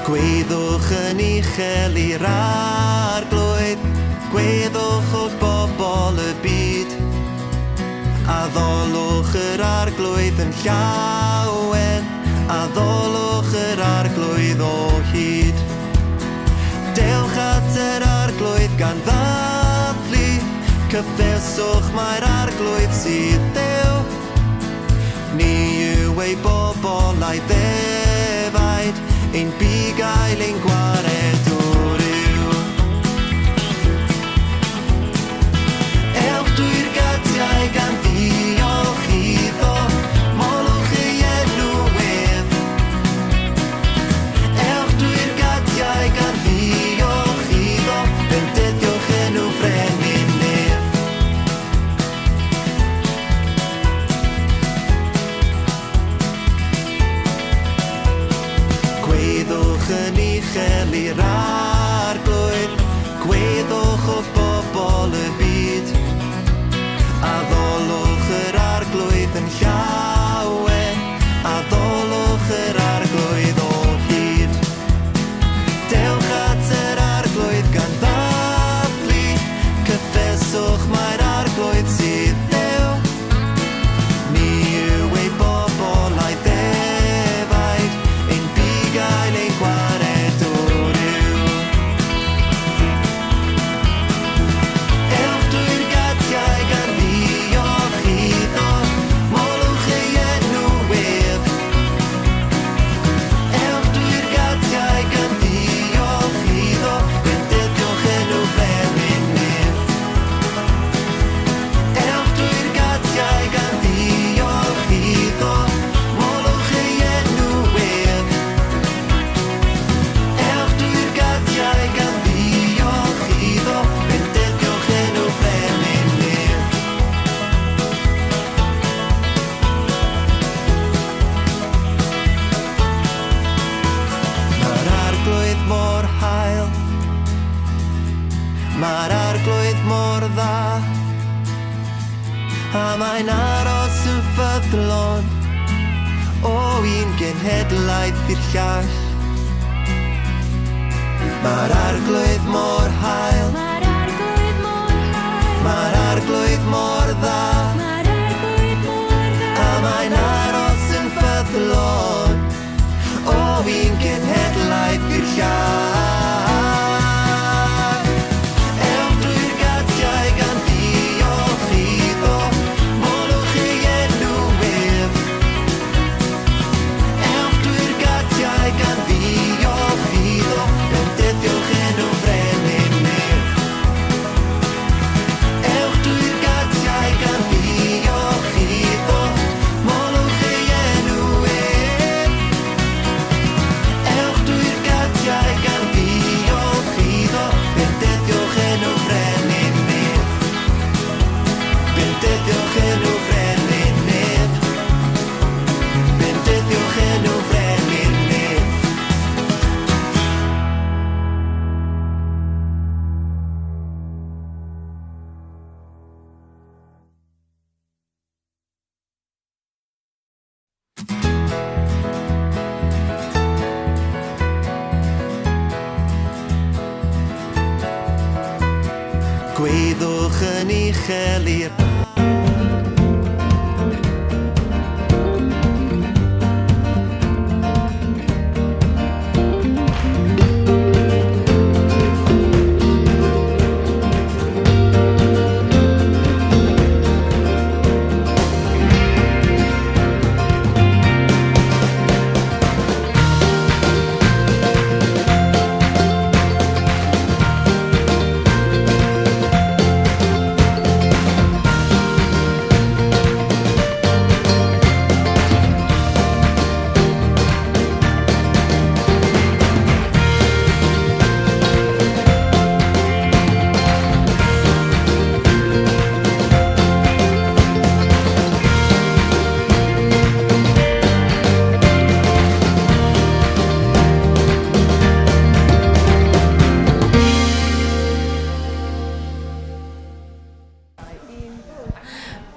Gweddwch yn uchel i'r arglwydd, gweddwch holl bobl y byd. Addolwch yr arglwydd yn llawen, addolwch yr arglwydd o hyd. Dewch at yr arglwydd gan ddathlu, cyffeswch mai'r arglwydd sydd Dduw. Ni yw ei bobl a'i ddefaid, ein bugail, ein gwaredwr yw. Ewch drwy'r gatiau gan ddiolch iddo, molwch ei enw ef. Ewch drwy'r gatiau gan ddiolch iddo, bendithiwch enw frenin ef. Gweddwch yn uchel i'r arglwydd, gweddwch holl bobl y byd. Addolwch yr arglwydd yn llawen, addolwch yr arglwydd o hyd. Dewch at yr arglwydd gan ddathlu, cyffeswch mai'r arglwydd sydd Dduw. Ni yw ei bobl a'i ddefaid, ein bugail, ein gwaredwr yw. Ewch drwy'r gatiau gan ddiolch iddo, molwch ei enw ef. Ewch drwy'r gatiau gan ddiolch iddo, bendithiwch enw frenin ef. Ewch drwy'r gatiau gan ddiolch iddo, molwch ei enw ef. Ewch drwy'r gatiau gan ddiolch iddo, bendithiwch enw frenin ef. Mae'r arglwydd mor hael, mae'r arglwydd mor dda, a mae'n aros yn ffyddlon o un genhedlaeth i'r llall. Mae'r arglwydd mor hael, Mae'r arglwydd mor hael, mae'r arglwydd mor dda, mae'r arglwydd mor dda, a mae'n aros yn ffyddlon o un genhedlaeth i'r llall. Ewch drwy'r gatiau gan ddiolch iddo, molwch ei enw ef. Ewch drwy'r gatiau gan ddiolch iddo, bendithiwch enw frenin ef. Ewch drwy'r gatiau gan ddiolch iddo, molwch ei enw ef. Ewch drwy'r gatiau gan ddiolch iddo, bendithiwch enw frenin ef. Bendithiwch enw frenin ef. Bendithiwch enw frenin ef. Gweddwch yn uchel i'r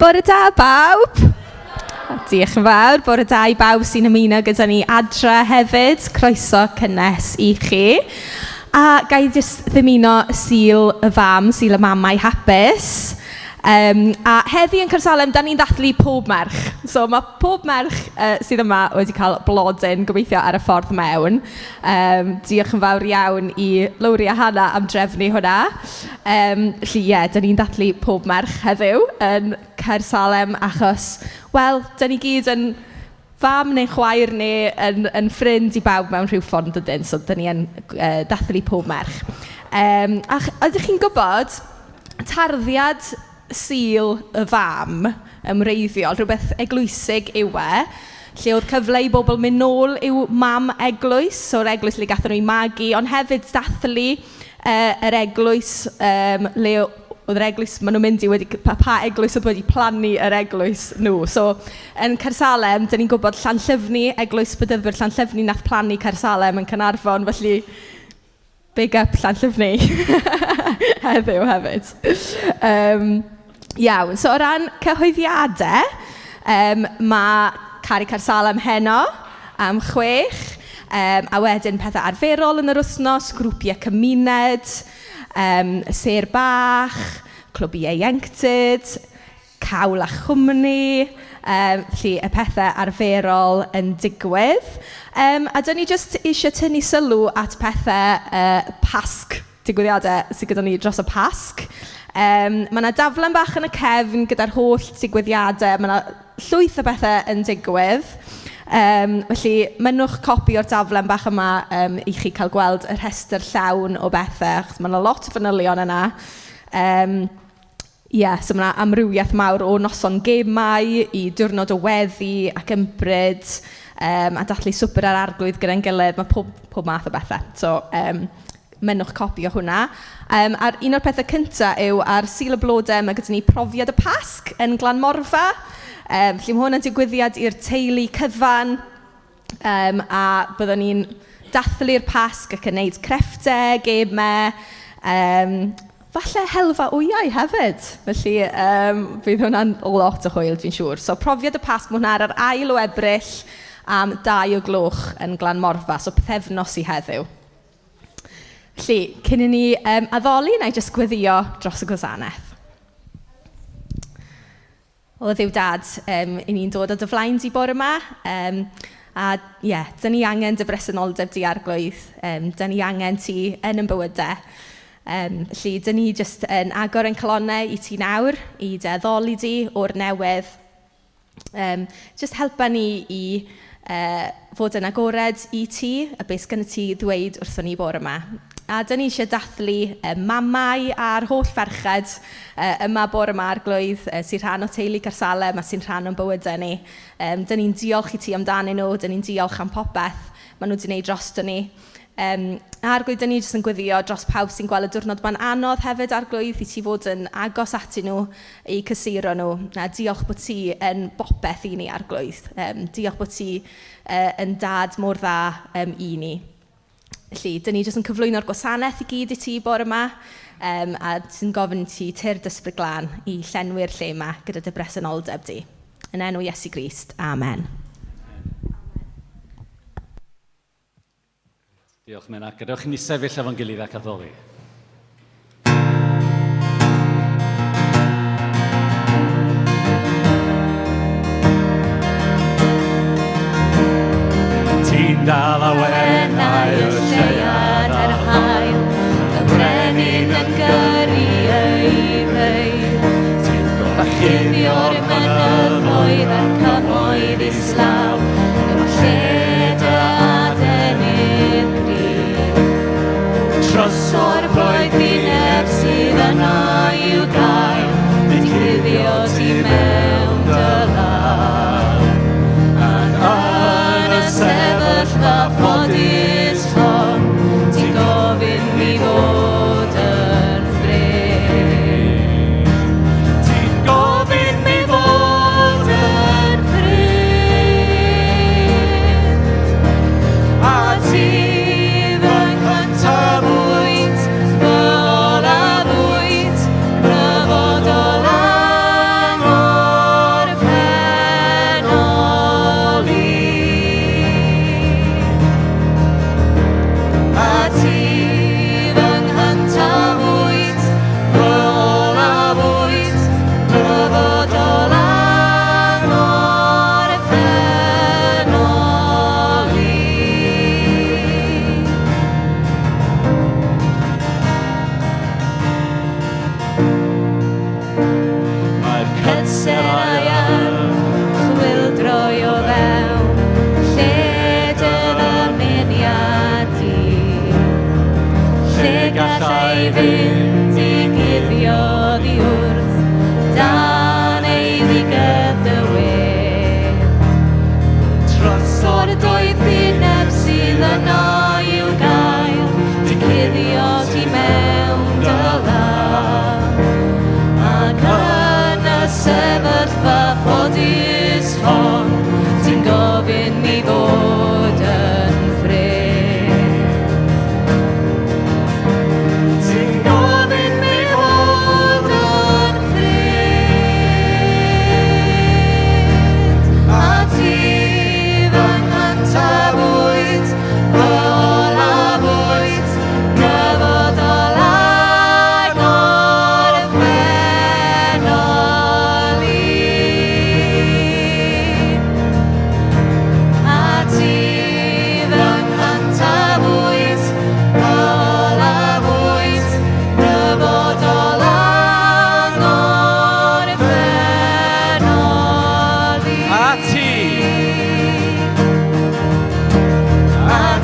Bore da bawb! Diolch yn fawr. Bore da i bawb sy'n ymuno gyda ni adre hefyd. Croeso cynnes i chi. A ga i jyst ddymuno Sul y Fam, Sul y Mamau hapus. A heddi yn Caersalem, dan ni'n dathlu pob merch. So mae pob merch sydd yma wedi cael blodyn, gobeithio, ar y ffordd mewn. Diolch yn fawr iawn i Lowri a Hannah am drefnu hwnna. Felly ie, dan ni'n dathlu pob merch heddiw yn Caersalem achos, wel, dan ni gyd yn fam neu chwaer neu yn ffrind i bawb mewn rhyw ffordd yn dydyn. So dan ni yn dathlu pob merch. Ach, ydych chi'n gwybod tarddiad Sul y Fam ymwreiddiol, rhywbeth eglwysig yw e, lle oedd cyfle i bobl mynd nôl i'w mam eglwys, so'r eglwys le gaethon nhw eu magu, ond hefyd dathlu yr eglwys le oedd yr eglwys maen nhw'n mynd i wedi... pa eglwys oedd wedi plannu yr eglwys nhw. So yn Caersalem, dan ni'n gwybod Llanllyfni, eglwys Bedyddwyr Llanllyfni wnaeth plannu Caersalem yn Caernarfon, felly big up Llanllyfni heddiw hefyd. Iawn, so o ran cyhoeddiadau, ma' Caru Caersalem heno am 6, a wedyn pethau arferol yn yr wythnos, grwpiau cymuned, sêr bach, clwb ieuenctid, cawl a chwmni, felly y pethau arferol yn digwydd. A dan ni jyst isie tynnu sylw at pethau Pasg, digwyddiadau sydd gyda ni dros y Pasg. Ma' 'na daflen bach yn y cefn gyda'r holl digwyddiadau, ma' 'na llwyth o bethau yn digwydd. Felly mynnwch copi o'r daflen bach yma i chi cael gweld y rhestr llawn o bethau, achos ma' 'na lot o fanylion yna. Ie, so ma' 'na amrywiaeth mawr o noson gemau i diwrnod o weddi ac ympryd a dathlu swper yr arglwydd gyda'n gilydd. Ma' pob math o bethau. So mynnwch copi o hwnna. A'r un o'r pethau cynta yw ar Sul y Blodau ma' gyda ni profiad y Pasg yn Glanmorfa. Felly ma' hwn yn digwyddiad i'r teulu cyfan. A byddwn ni'n dathlu'r Pasg ac yn gwneud crefftau, gemau, falle helfa wyau hefyd. Felly bydd hwnna'n lot o hwyl dwi'n siŵr. So profiad y Pasg, ma' hwnna ar yr 2 o Ebrill am 2 o gloch yn Glanmorfa, so pythefnos i heddiw. Felly, cyn i ni addoli, wna i jyst gweddïo dros y gwasanaeth. O Dduw Dad, 'y ni'n dod o dy flaen di bore 'ma. A ie, dan ni angen dy bresenoldeb di, Arglwydd. Dan ni angen ti yn ein bywydau. Felly, dan ni jyst yn agor ein calonnau i ti nawr, i dy addoli di o'r newydd. Jyst helpa ni i fod yn agored i ti, a beth sgynna ti ddweud wrthon ni bore 'ma. A dan ni isie dathlu mamau a'r holl ferched yma bore 'ma, Arglwydd, sy'n rhan o teulu Caersalem a sy'n rhan o'n bywydau ni. Dan ni'n diolch i ti amdanyn nhw, dan ni'n diolch am popeth maen nhw 'di wneud drosto ni. Arglwydd, dan ni jyst yn gweddïo dros pawb sy'n gweld y diwrnod 'ma'n anodd hefyd, Arglwydd, i ti fod yn agos atyn nhw, eu cysuro nhw. A diolch bod ti yn bopeth i ni, Arglwydd. Diolch bod ti yn dad mor dda i ni. Felly, dan ni jyst yn cyflwyno'r gwasanaeth i gyd i ti bore 'ma, a jyst yn gofyn i ti tyrd Ysbryd Glân i llenwi'r lle 'ma gyda dy bresenoldeb di. Yn enw Iesu Grist, amen. Diolch Menna. Gadewch i ni sefyll efo'n gilydd ac addoli. Ti'n dal awenau y lleuad a'r haul, y brenin yn gyrru ei feil. Ti'n gorchuddio'r mynyddoedd a'r cymoedd islaw, yn lle dy adenydd gryf. Trysor.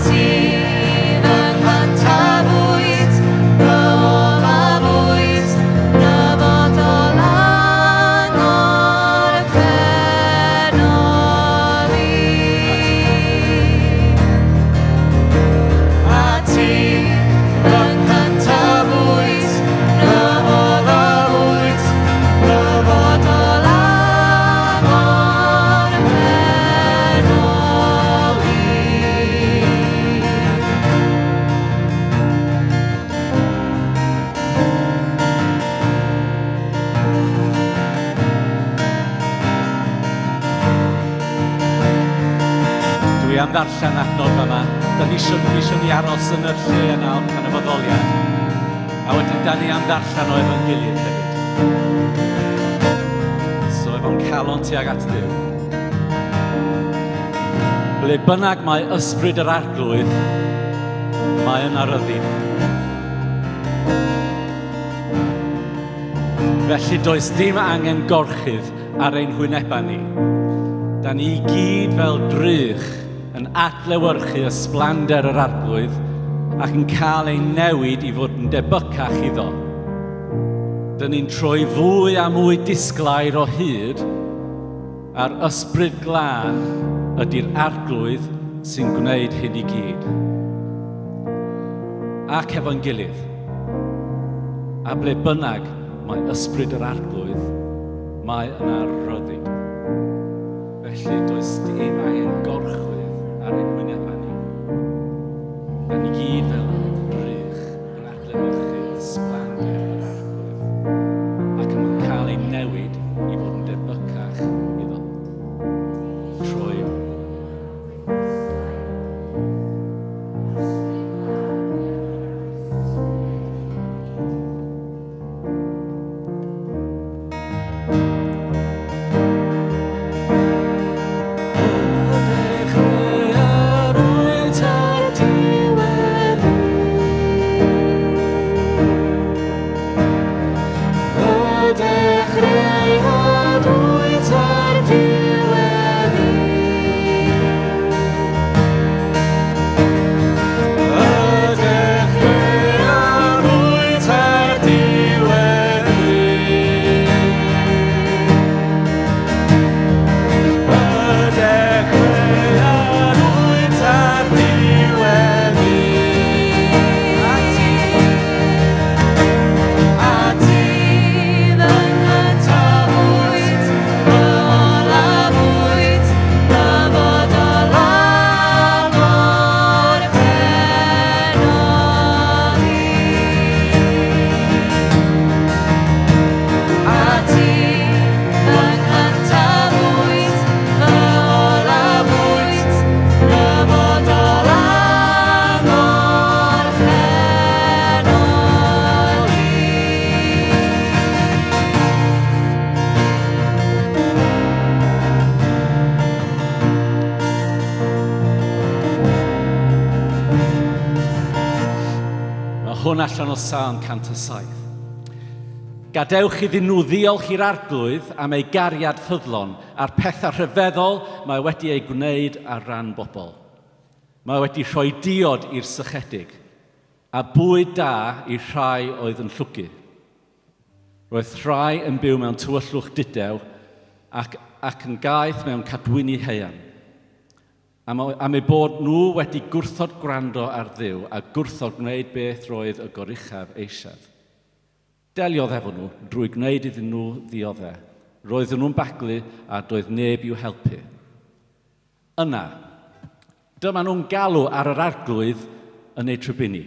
ti fy nghyntaf wyt, fy olaf wyt, nyfodol angorffennol i. A ti fy nghyntaf wyt, fy olaf wyt, nyfodol angorffennol i. Dwi am ddarllen adnod yma. Da ni eisiau, ni eisiau ni aros yn y lle yna yn y fodoliad. A wedyn da ni am ddarllen o efo'n gilydd hefyd. So efo'n calon tuag at Dduw. Ble bynnag mae ysbryd yr arglwydd, mae yna ryddid. Felly does dim angen gorchudd ar ein hwynebau ni. Da ni i gyd fel drych yn adlewyrchu ysblander yr arglwydd ac yn cael ein newid i fod yn debycach iddo. Dyn ni'n troi fwy a mwy disglair o hyd a'r ysbryd glân ydy'r arglwydd sy'n gwneud hyn i gyd. Ac efo'n gilydd. A ble bynnag mae ysbryd yr arglwydd, mae yna ryddid. Felly does dim angen gorchwydd ar ein hwynebau ni. Da ni gyd fel drych yn adlewyrchu ysblander yr arglwydd ac yn cael ei newid i fod yn debycach iddo. Troi Y dechreuad wyt a'r diwedd i. Y dechreuad wyt a'r diwedd i. Y dechreuad wyt a'r diwedd i. A ti, A ti fy nghyntaf wyt, fy olaf wyt, nyfodol angorffennol i. A ti fy nghyntaf wyt, fy olaf wyt, nyfodol angorffennol i. Mae hwn allan o Salm 107. Gadewch iddyn nhw ddiolch i'r arglwydd am ei gariad ffyddlon a'r pethau rhyfeddol mae wedi ei gwneud ar ran bobl. Mae wedi rhoi diod i'r sychedig a bwyd da i'r rhai oedd yn llwgu. Roedd rhai yn byw mewn tywyllwch dudew ac, ac yn gaeth mewn cadwyni haearn. Am, am eu bod nhw wedi gwrthod gwrando ar Dduw a gwrthod gwneud beth roedd y goruchaf eisiau. Deliodd efo nhw drwy gwneud iddyn nhw ddioddef. Roedden nhw'n baglu a doedd neb i'w helpu. Yna, dyma nhw'n galw ar yr arglwydd yn eu trybini,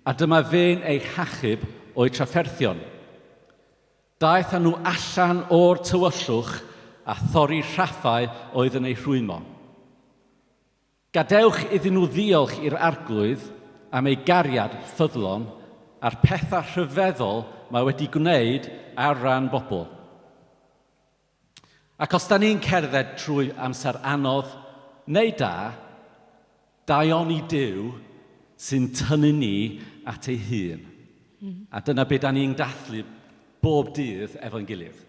a dyma fe'n eu hachub o'u trafferthion. Daeth â nhw allan o'r tywyllwch a thorri rhaffau oedd yn eu rhwymo. Gadewch iddyn nhw ddiolch i'r arglwydd am ei gariad ffyddlon a'r pethau rhyfeddol mae wedi gwneud ar ran bobl. Ac os da ni'n cerdded trwy amser anodd neu da, daioni Duw sy'n tynnu ni at ei hun. A dyna be da ni'n dathlu bob dydd efo'n gilydd.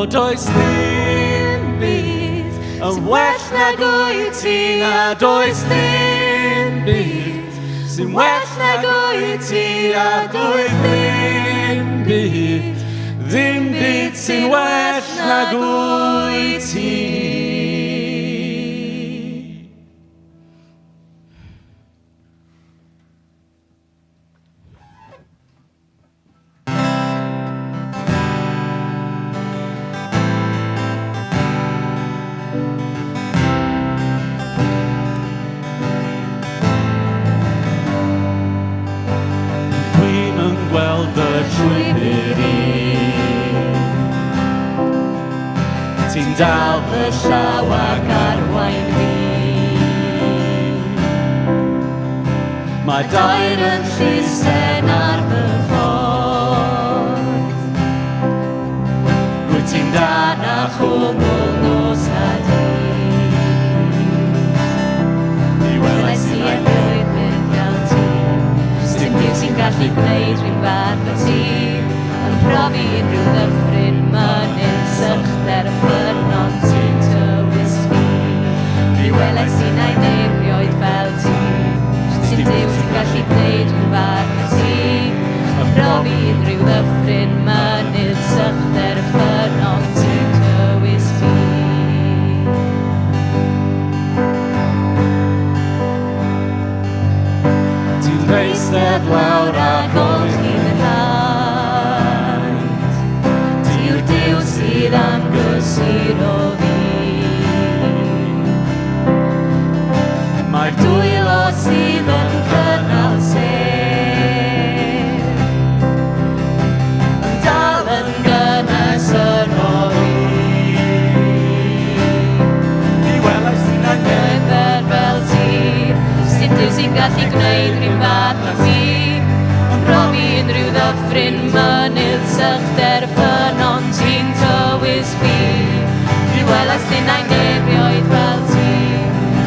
does ddim byd yn well nag wyt ti, na does ddim byd sy'n well nag wyt ti, a doedd ddim byd, ddim byd sy'n well nag wyt ti. Dwi'm yn gweld y llwybr i. Ti'n dal fy llaw ac arwain fi. Mae Dair yn llysen ar fy ffordd. Rwyt ti'n Dan a chwmwl nos a dydd. Mi Welais i erioed byth fel ti. Sdim Duw sy'n gallu gwneud rhyw fath o ti. Yn profi unrhyw ddyffryn mynydd, sychder y ffynnon ti'n tywys fi. Mi welais i na'i neb erioed fel ti. Sdim Duw sy'n gallu gwneud rhyw fath o ti. Yn profi unrhyw ddyffryn mynydd, sychder y ffynnon ti'n tywys fi. Ti'n eistedd lawr a golchi fy nhaid. Ti yw'r Duw sydd am gysuro fi. Mae'r Dwylo sydd yn cynnal sêr yn dal yn gynnes yn ôl i. Mi welais i na neb Neb fel ti, sdim Duw sy'n gallu gwneud rhyw fath o ti. Yn profi unrhyw ddyffryn mynydd, sychder y ffynnon ti'n tywys fi. Mi welais innau neb erioed fel ti.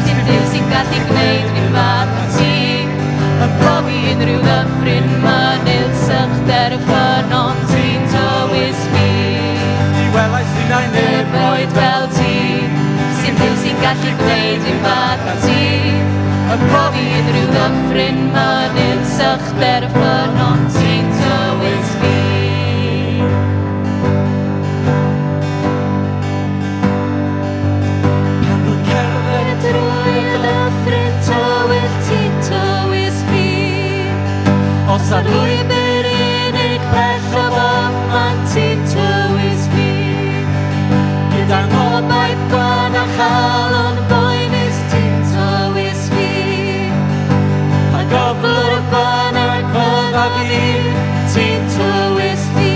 Sdim Duw sy'n gallu gwneud rhyw fath o ti. Yn profi unrhyw ddyffryn mynydd, sychder y ffynnon ti'n tywys fi. Mi welais i na neb Neb erioed fel ti. Sdim Duw sy'n gallu gwneud rhyw fath o ti. Yn profi unrhyw ddyffryn mynydd, sychder y ffynnon ti'n tywys fi. Pan dwi'n cerdded Drwy y dyffryn tywyll ti'n tywys fi. Os ar Ar lwybr unig pell o bobman ti'n tywys fi. Gyda Gobaith gwan a chalon boenus ti'n tywys fi. Pa gyflwr bynnag fydda fi, ti'n tywys fi.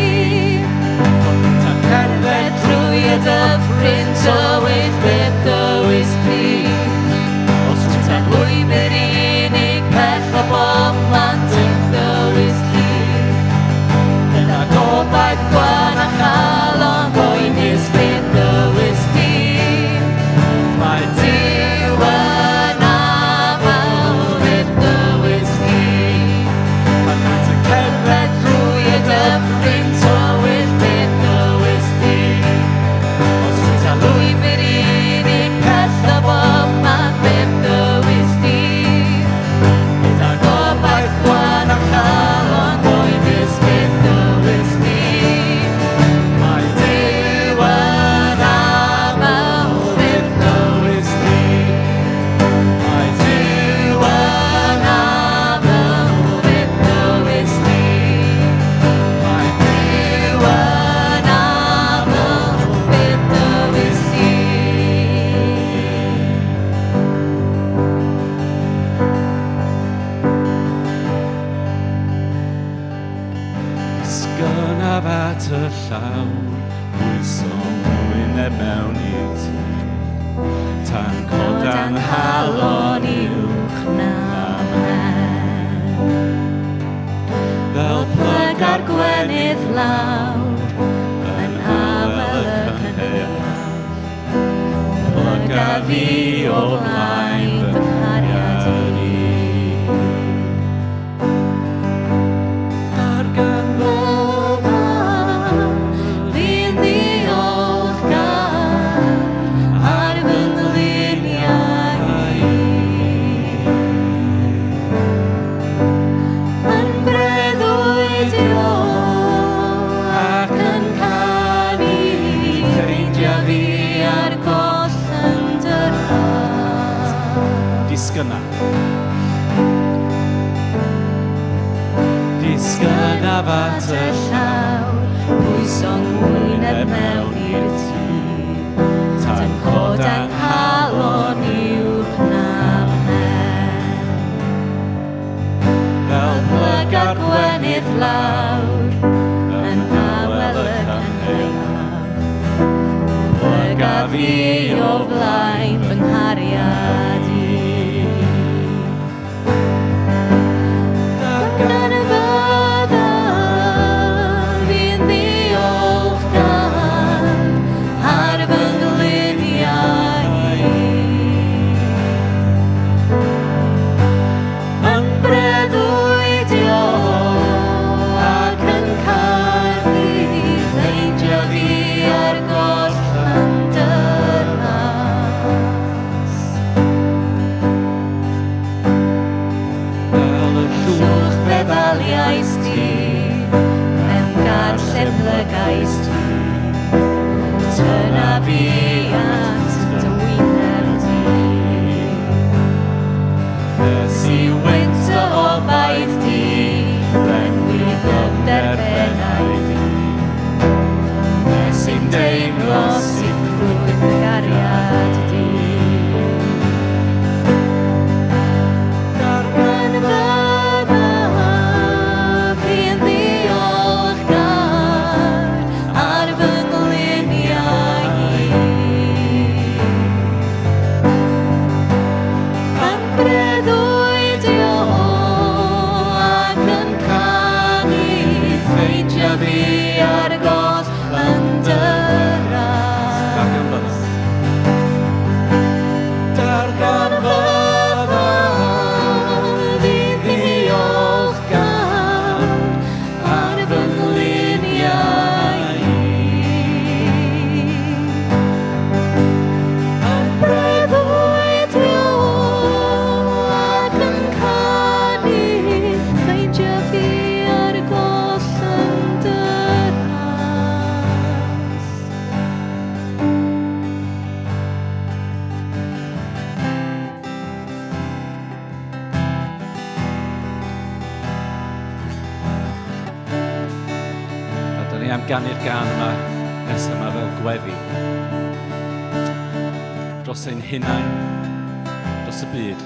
Tan cerdded Drwy y dyffryn tywyll beth dywys fi. Os wyt ar Lwybr unig pell o bobman ti'n dywys ti. Gyda Gobaith gwan a chalon boenus beth dywys ti. Mae Duw yn aml beth dywys ti. Pan wyt yn cerdded Drwy y dyffryn tywyll beth dywys ti. Os wyt ar Lwybr unig pell o bobman beth dywys ti. Gyda Gobaith gwan a chalon boenus beth dywys ti. Mae Duw yn aml beth dywys ti. Mae Duw yn aml beth dywys ti. Mae Duw yn aml beth dywys ti. Sgynnaf at y llawr, pwyso wyneb mewn i'r tir. Tan codan halon uwch na mhen. fel Plyga'r gwenydd lawr yn awel y cynhaeaf. Plyga fi o flaen fy nghariad i. Darganfod Fi'n ddiolchgar. Disgynna. Disgynna at y llawr, pwyso'n ngwyneb mewn i'r tir, tan cod anghalon uwch na phen. Fel Plyga'r gwenydd lawr, yn awel y cynhaeaf. Plyga fi o flaen fy nghariad i. Darganfyddaf fi'n ddiolchgar ar fy ngliniau i. Yn breuddwydio ac yn canu, ffeindio fi ar goll yn dy ras. Fel y Llwch llwch feddaliais ti, mewn gardd lle plygais ti. Tyna fi at dy wyneb di. Nes I wynt o obaith di, lenwi dyfnder f'enaid i. Nes i'm deimlo sicrwydd dy gariad di. Darganfyddaf fi'n ddiolchgar ar fy ngliniau i. Yn breuddwydio ac yn canu, ffeindio fi ar goll yn dy ras. Darganfyddaf. Darganfyddaf Fi'n ddiolchgar ar fy ngliniau i. Yn breuddwydio ac yn canu, ffeindio fi ar goll yn dy ras. A da ni am ganu'r gân yma nesaf yma fel gweddi. Dros ein hunain, dros y byd.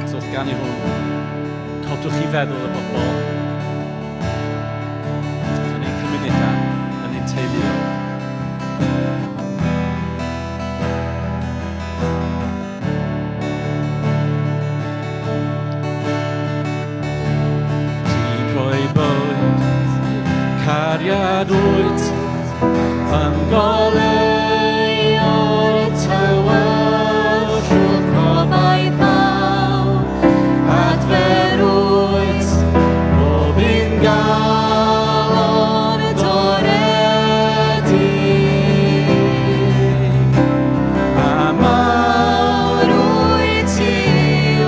So wrth ganu hwn, codwch i feddwl y bobl yn ein cymunedau, yn ein teuluoedd. Ti'n rhoi bywyd, cariad wyt, yn Goleuo'r tywyllwch gobaith ddaw, adfer wyt, bob un galon doredig. A mawr Mawr wyt ti, O.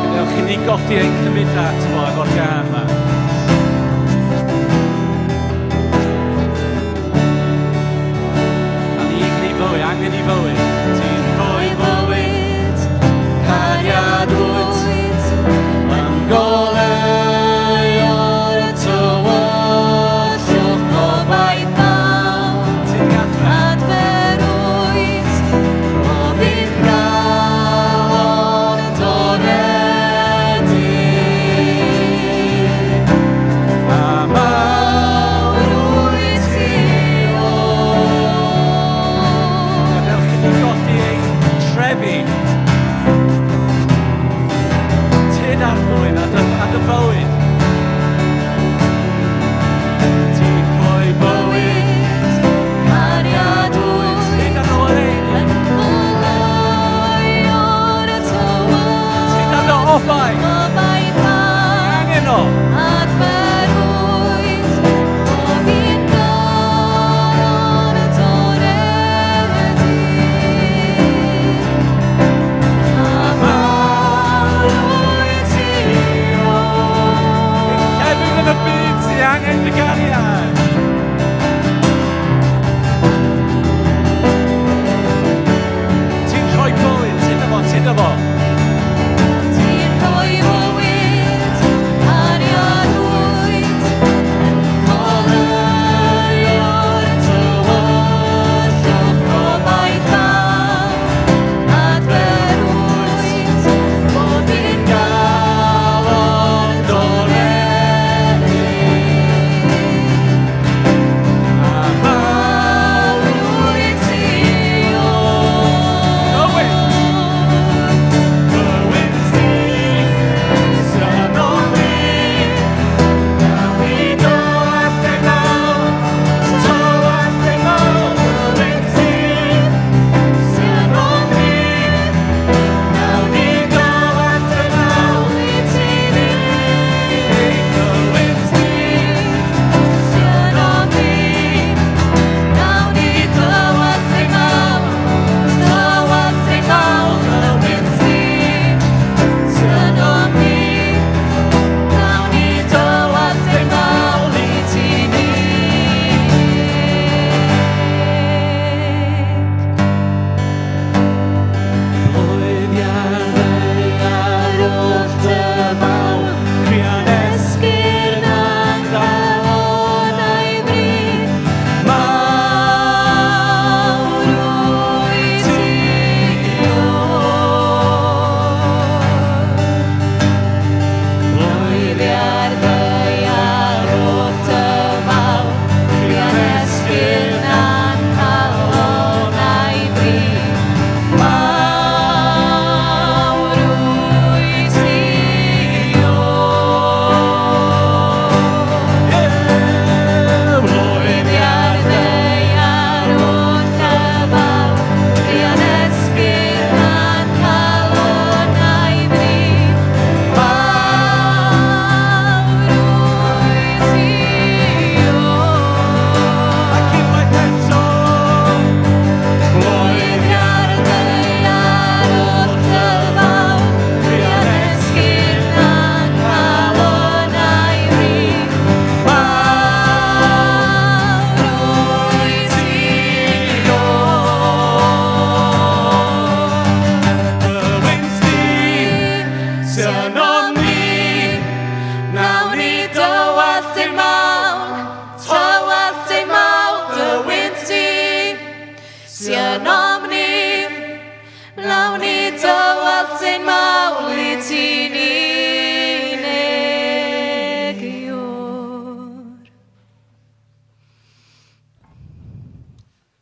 Gadewch i ni godi ein cymunedau ato fo efo'r gân yma. A ni angen i fywyd, angen i fywyd. Ti'n rhoi bywyd, cariad wyt, yn goleuo'r tywyllwch gobaith ddaw, Ti'n gadfer. adfer wyt, bob un galon doredig. A mawr Mawr wyt ti, O. Gadewch i ni godi ein trefi. Tyd Arglwydd a dy fywyd. Ti'n rhoi bywyd. Cariad wyt, Tyd ar ôl ein. yn goleuo'r tywyllwch Tyd ar dy obaith. gobaith ddaw, Angen o. adfer wyt, bob un galon doredig. A mawr wyt ti, O. Llefydd yn y byd sy'n angen dy gariad.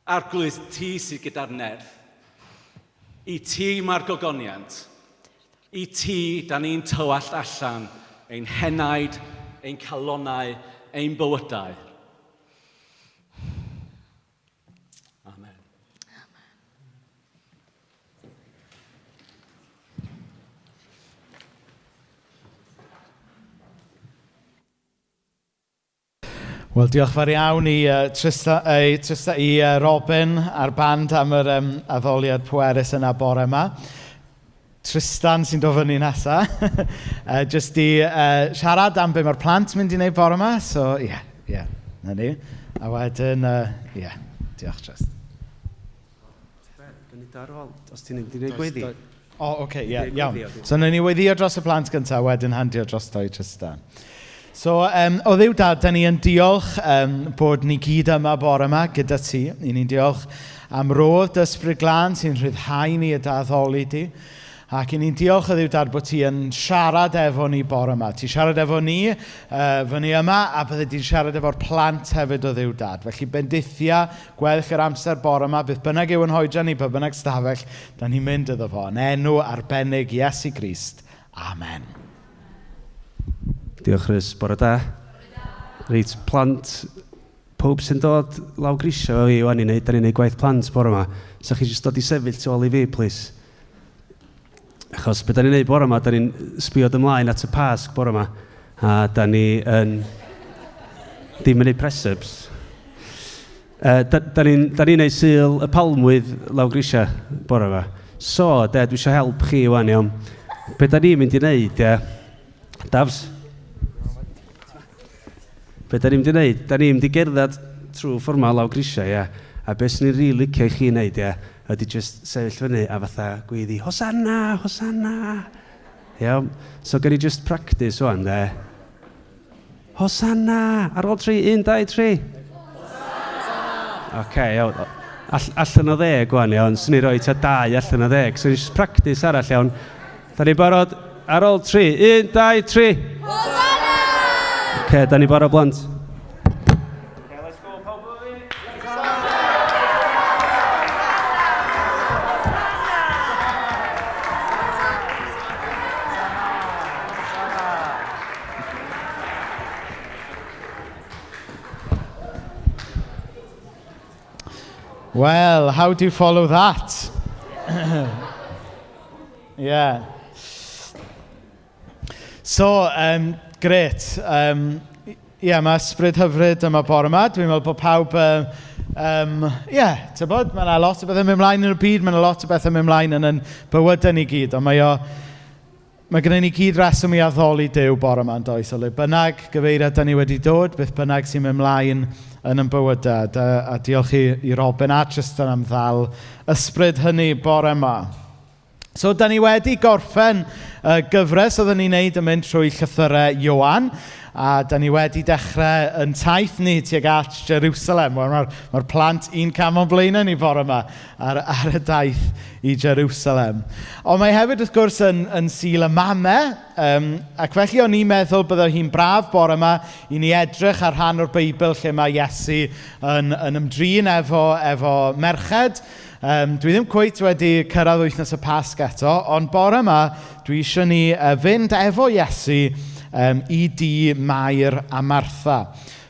Arglwydd, ti sydd gyda'r nerth. I ti mae'r gogoniant. I ti, da ni'n tywallt allan ein henaid, ein calonnau, ein bywydau. Amen. Wel, diolch fawr iawn i, Trista, Trista, i Robin a'r band am yr addoliad pwerus yna bore yma. Tristan sy'n dod fyny nesa. Jyst i siarad am be mae'r plant mynd i wneud bore yma. So, ie, yeah, ie, yeah, na ni. A wedyn, ie, yeah, diolch Trist. Gwneud ar ôl, os ti'n mynd i wneud gweddi. O, oce, okay, ie, iawn. So, wnawn ni weddïo dros y plant gyntaf, wedyn handio drosto i Tristan. So, o Dduw Dad, da ni yn diolch bod ni gyd yma bore yma gyda ti. I ni'n diolch am rodd dy Ysbryd Glân sy'n rhyddhau ni y dy addoli di. Ac i ni'n diolch o Dduw Dad bod ti yn siarad efo ni bore yma. Ti'n siarad efo ni fyny yma, a bydde di'n siarad efo'r plant hefyd o Dduw Dad. Felly bendithia gweddill yr amser bore yma, beth bynnag yw yn hoedran ni, pa bynnag stafell, da ni'n mynd iddo fo. Yn enw arbennig Iesu Grist. Amen. Diolch Rhys, bore da. Reit, plant, pawb sy'n dod lawr grisiau efo fi wan i wneud, da ni'n neud gwaith plant bore yma. So chi jyst dod i sefyll tu ôl i fi, please. Achos be da ni'n neud bore yma, da ni'n sbio ymlaen at y Pasg bore yma. A da ni yn ddim yn neud press-ups. Da ni'n da ni neud Sul y Palmwydd lawr grisiau bore yma. So, de, dwi eisiau help chi wan, iawn. Be da ni'n mynd i wneud, ie? Dafs? Be da ni'n mynd i wneud? Da ni'n mynd i gerdded trwy ffordd 'ma lawr grisiau, ie. A be sy'n ni'n rili licio i chi wneud, ie, ydy jyst sefyll fyny a fatha gweiddi, Hosanna, Hosanna. Iawn? So, gen i just practice wan, de. Hosanna! Ar ôl 3, 1, 2, 3. Hosanna! Oce, iawn. Allan o 10 wan, iawn. Swn i roi tua 2 allan o 10. So, just practice arall, iawn. Da ni'n barod ar ôl 3. 1, 2, 3. Hosanna! Oce, da ni'n barod, blant. Okay, let's go, pawb efo fi. Well, how do you follow that? Yeah. So, grêt. Yeah, mae ysbryd hyfryd yma bore yma. Dwi'n meddwl bod pawb, yeah, tybod, mae yna lot o bethau'n mynd ymlaen yn y byd, mae yna lot o bethau'n mynd ymlaen yn ein bywydau ni gyd, ond mae gennym ni gyd reswm i addoli Duw bore yma, yn does? O le bynnag gyfeiriad da ni wedi dod, beth bynnag sy'n mynd ymlaen yn ein bywydau. A diolch i Robin a Tristan am ddal ysbryd hynny bore yma. So, da ni wedi gorffen y gyfres oedden ni'n neud yn mynd trwy llythyrau Ioan, a da ni wedi dechrau yn taith ni tuag at Jerusalem. Wel, mae'r plant un cam o'n blaenau ni bore yma ar y daith i Jerusalem. Ond mae hefyd, wrth gwrs, yn Sul y Mamau, ac felly o'n i'n meddwl byddai hi'n braf bore yma i ni edrych ar rhan o'r Beibl lle mae Iesu yn ymdrin efo merched. Dwi ddim cweit wedi cyrraedd wythnos y Pasg eto, ond bore yma dwi eisiau ni fynd efo Iesu i dŷ Mair a Martha.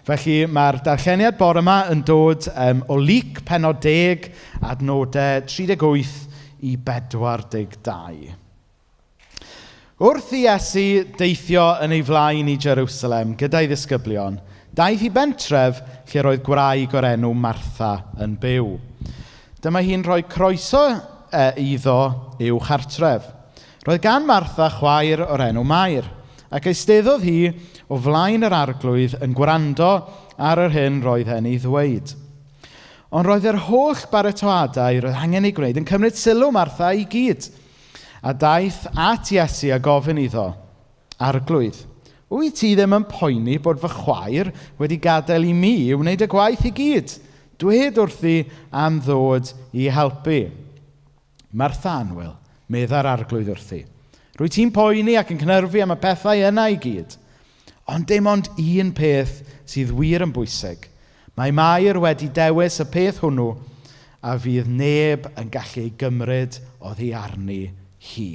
Felly mae'r darlleniad bore yma yn dod o Luc pennod 10, adnodau 38 i 42. Wrth i Iesu deithio yn ei flaen i Jerusalem gyda'i ddisgyblion, daeth i bentref lle roedd gwraig o'r enw Martha yn byw. Dyma hi'n rhoi croeso iddo i'w chartref. Roedd gan Martha chwaer o'r enw Mair, ac eisteddodd hi o flaen yr arglwydd yn gwrando ar yr hyn roedd e'n ei ddweud. Ond roedd yr holl baratoadau roedd angen ei gwneud yn cymryd sylw Martha i gyd, a daeth at Iesu a gofyn iddo, Arglwydd, wyt ti ddim yn poeni bod fy chwaer wedi gadael i mi i wneud y gwaith i gyd? Dwed wrthi am ddod i helpu. Martha annwyl, medda'r arglwydd wrthi. Rwyt ti'n poeni ac yn cynhyrfu am y pethau yna i gyd. Ond dim ond un peth sydd wir yn bwysig. Mae Mair wedi dewis y peth hwnnw a fydd neb yn gallu ei gymryd oddi arni hi.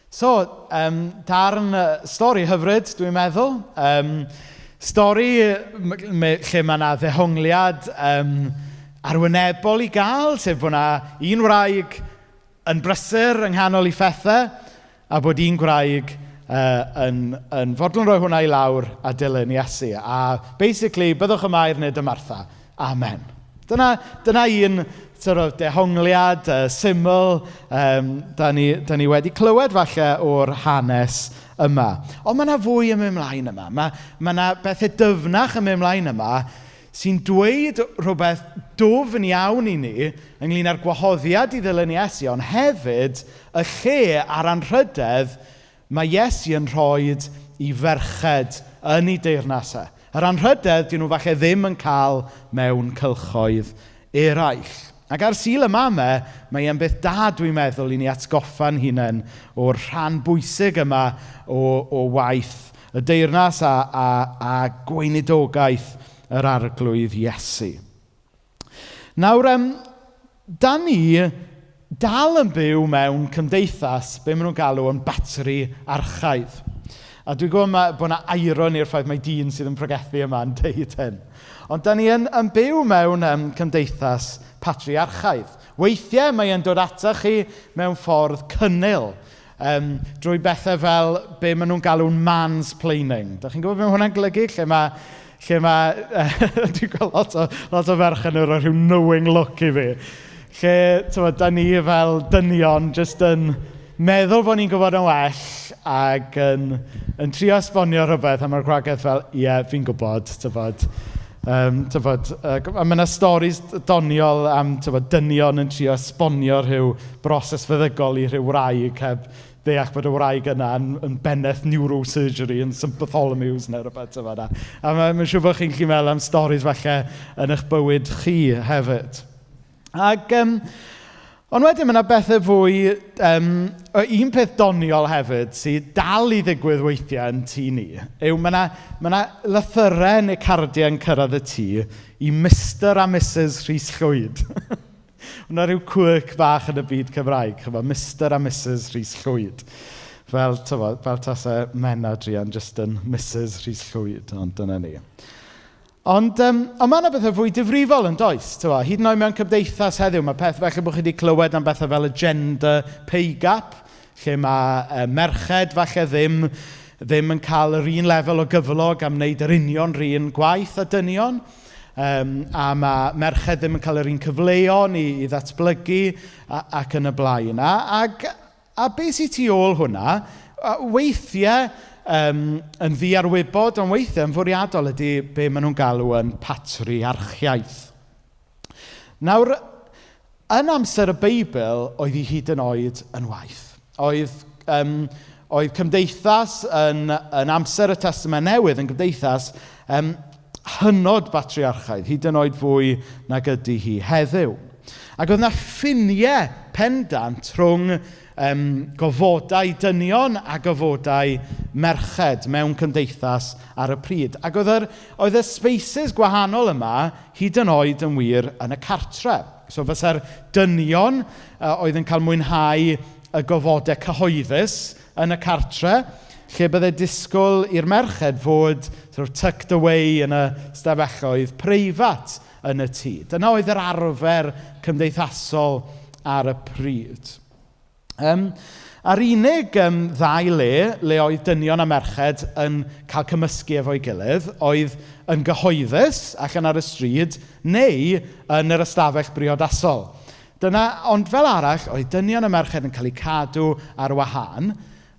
So, darn stori hyfryd, dwi'n meddwl. Stori lle mae yna ddehongliad arwynebol i gael, sef bod yna un wraig yn brysur yng nghanol ei phethau, a bod un gwraig yn fodlon rhoi hwnna i lawr a dilyn Iesu. A basically, byddwch y Mair nid y Martha. Amen. Dyna un sort of dehongliad syml da ni wedi clywed falle o'r hanes yma. Ond mae yna fwy yn mynd mlaen yma. Mae yna bethau dyfnach yn mynd mlaen yma sy'n dweud rhywbeth dwfn iawn i ni ynglyn â'r gwahoddiad i ddilyn Iesu, ond hefyd y lle a'r anrhydedd mae Iesu yn rhoi i ferched yn ei deyrnas e. Yr anrhydedd dyn nhw falle ddim yn cael mewn cylchoedd eraill. Ac ar Sul y Mamau, mae e'n beth da dwi'n meddwl i ni atgoffa'n hunain o'r rhan bwysig yma o waith y deyrnas a gweinidogaeth yr Arglwydd Iesu. Nawr, da ni dal yn byw mewn cymdeithas, be maen nhw'n galw yn batriarchaidd. A dwi'n gwybod bod yna irony i'r ffaith mai dyn sydd yn pregethu yma yn deud hyn. Ond da ni yn byw mewn cymdeithas patriarchaidd. Weithiau mae e'n dod atoch chi mewn ffordd cynnil, drwy bethau fel be maen nhw'n galw'n mansplaining. Da chi'n gwybod beth mae hwnna'n golygu? Lle mae dwi'n gweld lot o ferched yn rhoi rhyw knowing look i fi. Lle, t'mod, da ni fel dynion jyst yn meddwl bod ni'n gwybod yn well ac yn trio esbonio rhywbeth a mae'r gwragedd fel, ie, yeah, fi'n gwybod, t'bod. T'bod, a mae yna storis doniol am t'bod, dynion yn trio esbonio rhyw broses feddygol i rhyw wraig heb ddeall bod y wraig yna yn bennaeth neurosurgery yn St Bartholomew's neu rhywbeth. T'bod, a mae'n siŵr bod chi'n gallu meddwl am storis falle yn eich bywyd chi hefyd. Ond wedyn mae yna bethau fwy. Un peth doniol hefyd sydd dal i ddigwydd weithiau yn tŷ ni yw mae yna lythyrau neu cardiau yn cyrraedd y tŷ i Mr a Mrs Rhys Llwyd. Mae yna rhyw quirk bach yn y byd Cymraeg, chymod, Mr a Mrs Rhys Llwyd. Fel, t'mod, fel tase Menna druan jyst yn Mrs Rhys Llwyd, ond dyna ni. Ond mae yna bethau fwy difrifol yn does? T'mo, hyd yn oed mewn cymdeithas heddiw, mae peth falle bod chi wedi clywed am bethau fel y gender pay gap, lle mae merched falle ddim yn cael yr un lefel o gyflog am wneud yr union rhan gwaith a dynion. A mae merched ddim yn cael yr un cyfleon i ddatblygu ac yn y blaen. A beth sydd tu ôl hwnna, weithiau yn ddiarwybod, ond weithiau yn fwriadol ydy be maen nhw'n galw yn patriarchiaeth. Nawr, yn amser y Beibl, oedd hi hyd yn oed yn waeth. Oedd cymdeithas yn amser y Testament Newydd yn gymdeithas hynod batriarchaidd, hyd yn oed fwy nag ydy hi heddiw. Ac oedd yna ffiniau pendant rhwng gofodau dynion a gofodau merched mewn cymdeithas ar y pryd. Ac oedd y spaces gwahanol yma hyd yn oed yn wir yn y cartre. So fysa'r dynion oedd yn cael mwynhau y gofodau cyhoeddus yn y cartre, lle byddai disgwyl i'r merched fod sort of tucked away yn y stafelloedd preifat yn y tŷ. Dyna oedd yr arfer cymdeithasol ar y pryd. A'r unig ddau le, le oedd dynion a merched yn cael cymysgu efo'i gilydd, oedd yn gyhoeddus allan ar y stryd, neu yn yr ystafell briodasol. Dyna, ond fel arall, oedd dynion a merched yn cael eu cadw ar wahân,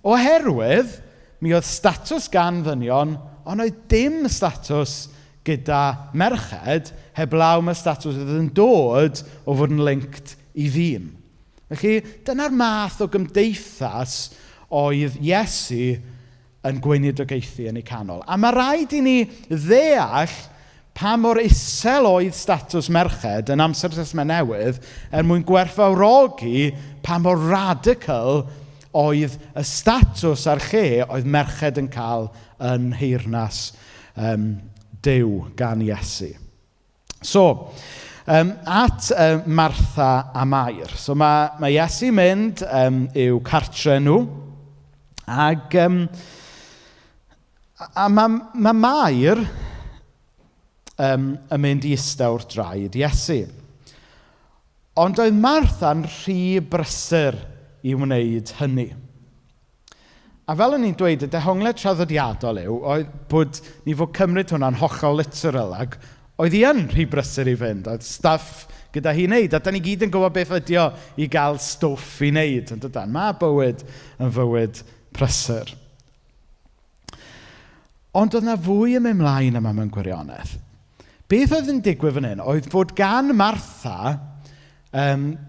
oherwydd mi oedd statws gan ddynion, ond oedd dim statws gyda merched, heblaw mae statws oedd yn dod o fod yn linked i ddyn. Felly, dyna'r math o gymdeithas oedd Iesu yn gweinidogaethu yn ei canol. A mae rhaid i ni ddeall pa mor isel oedd statws merched yn amser Testament Newydd er mwyn gwerthfawrogi pa mor radical oedd y statws a'r lle oedd merched yn cael yn nheyrnas Duw gan Iesu. So, at Martha a Mair. So mae, mae Iesu mynd i'w cartre nhw, ac a mae, mae Mair yn mynd i ista wrth draed Iesu. Ond oedd Martha'n rhy brysur i wneud hynny. A fel o'n i'n dweud, y dehongled traddodiadol yw oedd bod ni fod cymryd hwnna'n hollol literal ac oedd hi yn rhy brysur i fynd. Oedd stuff gyda hi wneud. A da ni gyd yn gwybod beth ydi o i gael stwff i wneud. Yn dydan? Mae bywyd yn fywyd prysur. Ond oedd na fwy yn mynd mlaen yma mewn gwirionedd. Beth oedd yn digwydd fan hyn oedd fod gan Martha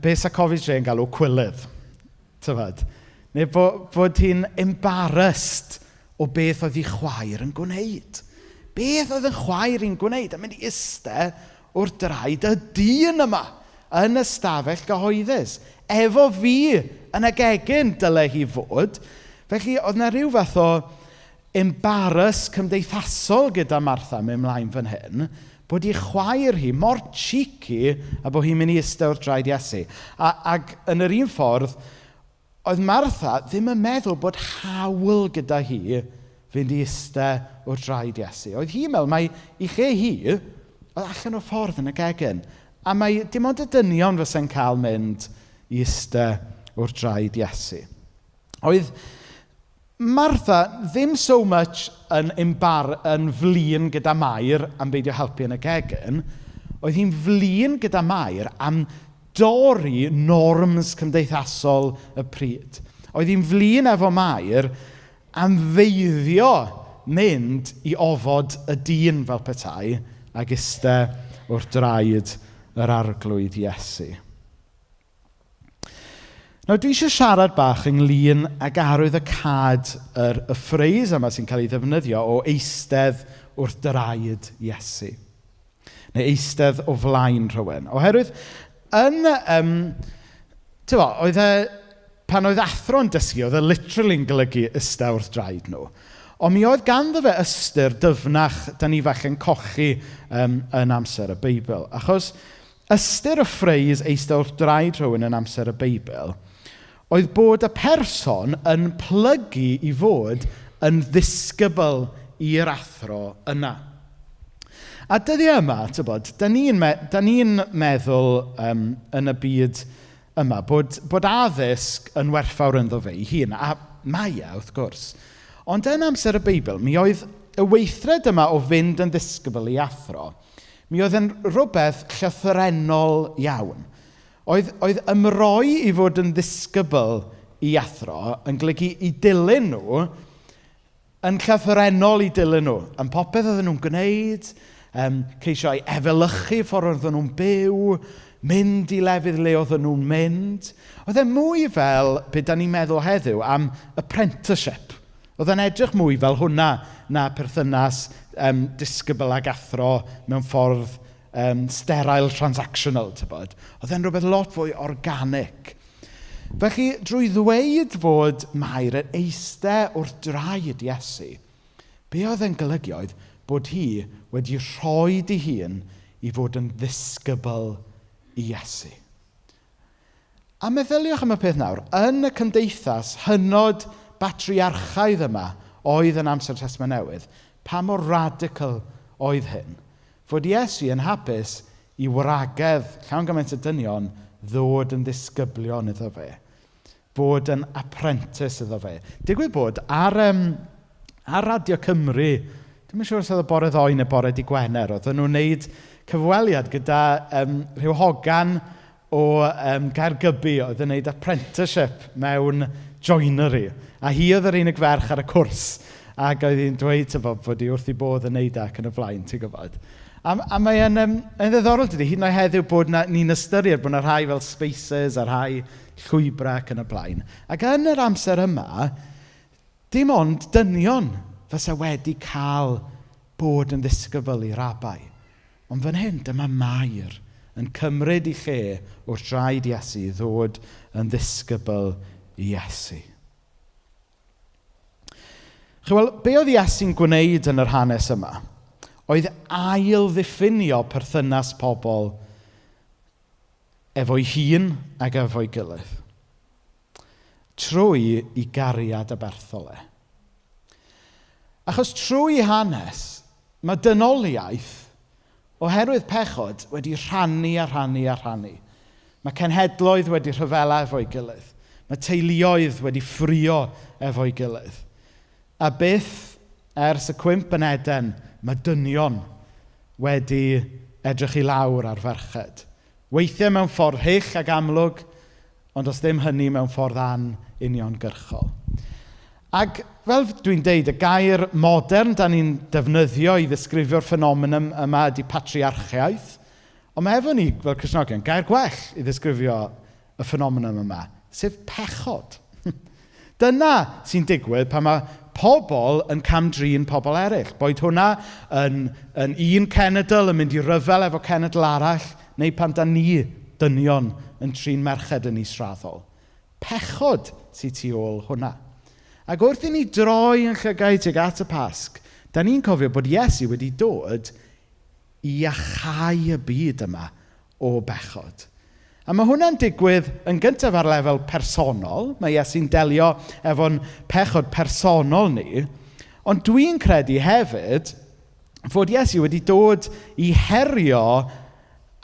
be sa Cofi J yn galw cwilydd. Tyfod? Neu bod, bod hi'n embarrassed o beth oedd ei chwaer yn gwneud. Beth oedd yn chwaer hi'n gwneud? A mynd i iste wrth draed y dyn yma yn y stafell gyhoeddus. Efo fi yn y gegin dyle hi fod. Felly oedd na rhyw fath o embarrass cymdeithasol gyda Martha mewn mlaen fan hyn, bod ei chwaer hi mor cheeky a bod hi'n mynd i iste wrth draed Iesu. A, ac yn yr un ffordd, oedd Martha ddim yn meddwl bod hawl gyda hi fynd i iste wrth draed Iesu. Oedd hi'n meddwl mai i lle hi, oedd allan o ffordd yn y gegin. A mae dim ond y dynion fysa'n cael mynd i iste wrth draed Iesu. Oedd Martha ddim so much yn, embar, yn flin gyda Mair am beidio helpu yn y gegin, oedd hi'n flin gyda Mair am dorri norms cymdeithasol y pryd. Oedd hi'n flin efo Mair am feiddio mynd i ofod y dyn fel petai ac iste wrth draed yr arglwydd Iesu. Nawr, dwi eisiau siarad bach ynglyn ag arwydd y cad yr, y ffreis yma sy'n cael ei ddefnyddio o eistedd wrth draed Iesu. Neu eistedd o flaen rhywun. Oherwydd, yn... Um, bo, oedd e, pan oedd athro'n dysgu, oedd e literally'n golygu eistedd wrth draed nhw. Ond mi oedd ganddo fe ystyr dyfnach, da ni falle'n cochi yn amser y Beibl. Achos ystyr y ffreis eistedd wrth draed rhywun yn amser y Beibl oedd bod y person yn plygu i fod yn ddisgybl i'r athro yna. A dyddiau yma, tybod, da ni'n me ni meddwl yn y byd yma bod, bod addysg yn werthfawr ynddo fe ei hun, a mae e, wrth gwrs. Ond yn amser y Beibl, mi oedd y weithred yma o fynd yn ddisgybl i athro, mi oedd yn rhywbeth llythrennol iawn. Oedd, oedd ymroi i fod yn ddisgybl i athro yn golygu i dilyn nhw, yn llythrennol i dilyn nhw. Yn popeth oedden nhw'n gwneud, ceisio i efelychu ffordd oedden nhw'n byw, mynd i lefydd le oedden nhw'n mynd. Oedd e mwy fel, be da ni'n meddwl heddiw, am apprenticeship. Oedd e'n edrych mwy fel hwnna na perthynas disgybl ag athro mewn ffordd sterile transactional, tybod. Oedd e'n rhywbeth lot fwy organic. Felly, drwy ddweud fod Mair yn eistedd wrth draed Iesu, be oedd e'n golygu oedd bod hi wedi rhoi ei hun i fod yn ddisgybl i Iesu. A meddyliwch am y peth nawr, yn y cymdeithas hynod batriarchaidd yma oedd yn amser Testament Newydd, pa mor radical oedd hyn? Fod Iesu yn hapus i wragedd llawn gymaint o dynion ddod yn ddisgyblion iddo fe. Bod yn apprentice iddo fe. Digwydd bod ar, ar Radio Cymru, dwi'm yn siŵr os oedd y bore ddoe neu bore di Gwener, oedden nhw'n wneud cyfweliad gyda rhyw hogan o Gaergybi oedd yn wneud apprenticeship mewn joinery. A hi oedd yr unig ferch ar y cwrs. Ac oedd hi'n dweud tyfo, bod hi wrth ei bodd yn neud e ac yn y blaen, ti'n gwybod. A, a mae'n yn ddiddorol dydy, hyd yn oed heddiw bod na, ni'n ystyried bod na rhai fel spaces a rhai llwybrau ac yn y blaen. Ac yn yr amser yma, dim ond dynion fysa wedi cael bod yn ddisgybl i rabai. Ond fan hyn, dyma Mair yn cymryd ei lle wrth draed Iesu i ddod yn ddisgybl i Iesu. Chywel, be oedd Iesu'n gwneud yn yr hanes yma? Oedd ail ddiffinio perthynas pobl efo'i hun ac efo'i gilydd. Trwy i gariad aberthol e. Achos trwy hanes, mae dynoliaeth, oherwydd pechod, wedi rhannu a rhannu a rhannu. Mae cenhedloedd wedi rhyfela efo'i gilydd. Mae teuluoedd wedi ffrio efo'i gilydd. A byth ers y cwymp yn Eden, mae dynion wedi edrych i lawr ar ferched. Weithiau mewn ffordd hyll ac amlwg, ond os ddim hynny mewn ffordd anuniongyrchol. Ac fel dwi'n deud, y gair modern da ni'n defnyddio i ddisgrifio'r ffenomen yma ydy patriarchiaeth, ond mae efo ni, fel Cristnogion, gair gwell i ddisgrifio y ffenomen yma, sef pechod. Dyna sy'n digwydd pan mae pobl yn cam-drin pobl eraill. Boed hwnna yn, yn un cenedl yn mynd i ryfel efo cenedl arall, neu pan da ni, dynion, yn trin merched yn israddol. Pechod sy'n tu ôl hwnna. Ac wrth i ni droi yn llygaid tuag at y Pasg, da ni'n cofio bod Iesu wedi dod i iachau y byd yma o bechod. A mae hwnna'n digwydd yn gyntaf ar lefel personol. Mae Iesu'n delio efo'n pechod personol ni. Ond dwi'n credu hefyd fod Iesu wedi dod i herio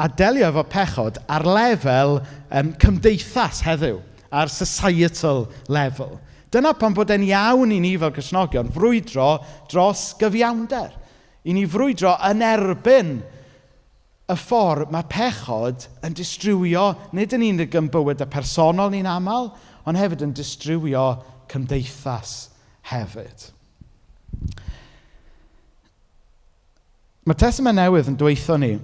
a delio efo pechod ar lefel cymdeithas heddiw, ar societal level. Dyna pam bod e'n iawn i ni fel Cristnogion frwydro dros gyfiawnder. I ni frwydro yn erbyn y ffordd mae pechod yn distrywio, nid yn unig yn bywyd y personol ni'n aml, ond hefyd yn distrywio cymdeithas hefyd. Mae'r Testament Newydd yn dweutho ni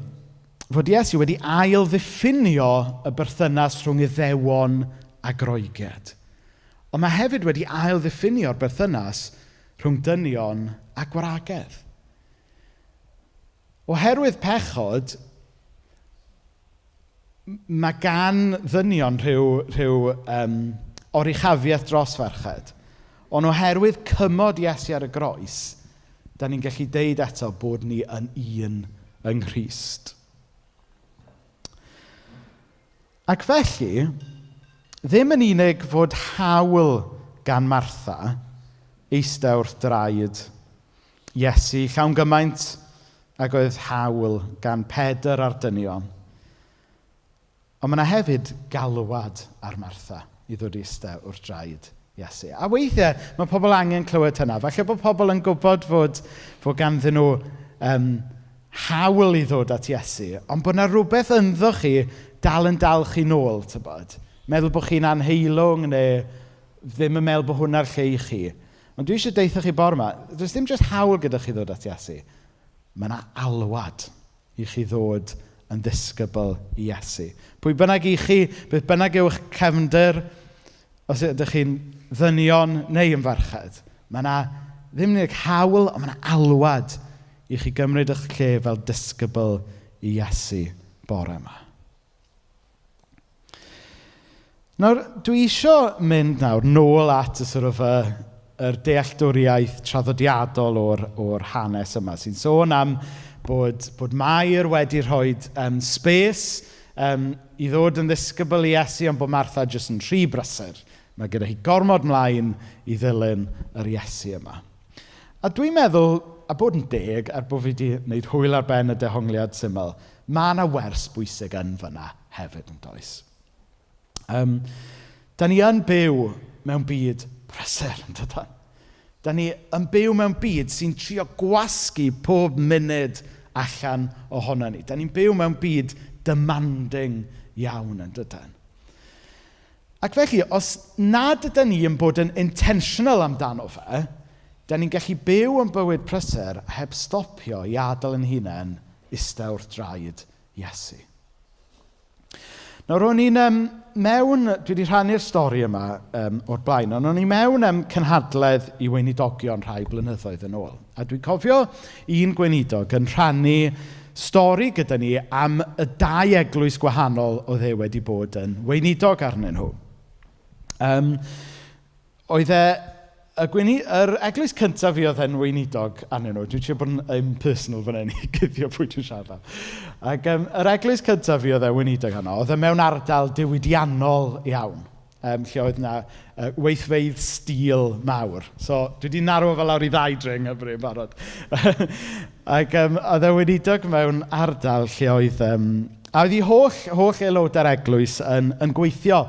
fod Iesu wedi ail-ddiffinio y berthynas rhwng Iddewon a Groegiaid. Ond mae hefyd wedi ail-ddiffinio'r berthynas rhwng dynion a gwragedd. Oherwydd pechod, mae gan ddynion rhyw, rhyw oruchafiaeth dros ferched. Ond oherwydd cymod Iesu ar y groes, da ni'n gallu deud eto bod ni yn un yng Nghrist. Ac felly, ddim yn unig fod hawl gan Martha eistedd wrth draed Iesu, llawn gymaint ag oedd hawl gan Pedr a'r dynion. Ond mae yna hefyd galwad ar Martha i ddod i eistedd wrth draed Iesu. A weithiau mae pobl angen clywed hynna. Falle bod pobl yn gwybod fod, fod ganddyn nhw hawl i ddod at Iesu, ond bod yna rhywbeth ynddo chi dal yn dal chi nôl, tybod. Meddwl bod chi'n anheilwng neu ddim yn meddwl bod hwnna'r lle i chi. Ond dwi eisiau deutha chi bore yma, does dim jyst hawl gyda chi ddod at Iesu. Mae yna alwad i chi ddod yn ddisgybl i Iesu. Pwy bynnag i chi, beth bynnag yw eich cefndir, os ydych chi'n ddynion neu yn ferched, mae yna ddim yn unig hawl, ond mae yna alwad i chi gymryd eich lle fel disgybl i Iesu bore yma. Nawr, dwi isio mynd nawr nôl at y sort of, yr dealltwriaeth traddodiadol o'r, o'r hanes yma, sy'n sôn am bod, bod Mair wedi rhoi space i ddod yn ddisgybl i Iesu, ond bod Martha jyst yn rhy brysur. Mae gyda hi gormod mlaen i ddilyn yr Iesu yma. A dwi'n meddwl, a bod yn deg, er bod fi wedi gwneud hwyl ar ben y dehongliad syml, mae yna wers bwysig yn fyna hefyd yn does. Da ni yn byw mewn byd prysur, yn dydan? Da ni yn byw mewn byd sy'n trio gwasgu pob munud allan ohono ni. Da ni'n byw mewn byd demanding iawn, yn dydan? Ac felly, os nad ydyn ni yn bod yn intentional amdano fe, da ni'n gallu byw yn bywyd prysur heb stopio i adael yn hunain ista wrth draed Iesu. Nawr, o'n i'n mewn, dwi wedi rhannu'r stori yma o'r blaen, ond o'n i mewn cynhadledd i weinidogion rhai blynyddoedd yn ôl. A dwi'n cofio un gweinidog yn rhannu stori gyda ni am y dau eglwys gwahanol oedd e wedi bod yn weinidog arnyn nhw. Oedd e y gweini, yr eglwys cyntaf fi oedd e'n weinidog arnyn nhw, dwi'n trio bod yn impersonal fan hyn i guddio pwy dwi'n siarad am. Ac yr eglwys cyntaf fi oedd e'n weinidog arno, oedd e mewn ardal diwydiannol iawn, lle oedd yna weithfeydd steel mawr. So, dwi wedi narwo fel lawr i ddau dre yng Nghymru yn barod. Ac oedd e'n weinidog mewn ardal lle oedd... a oedd ei holl aelodau'r eglwys yn gweithio.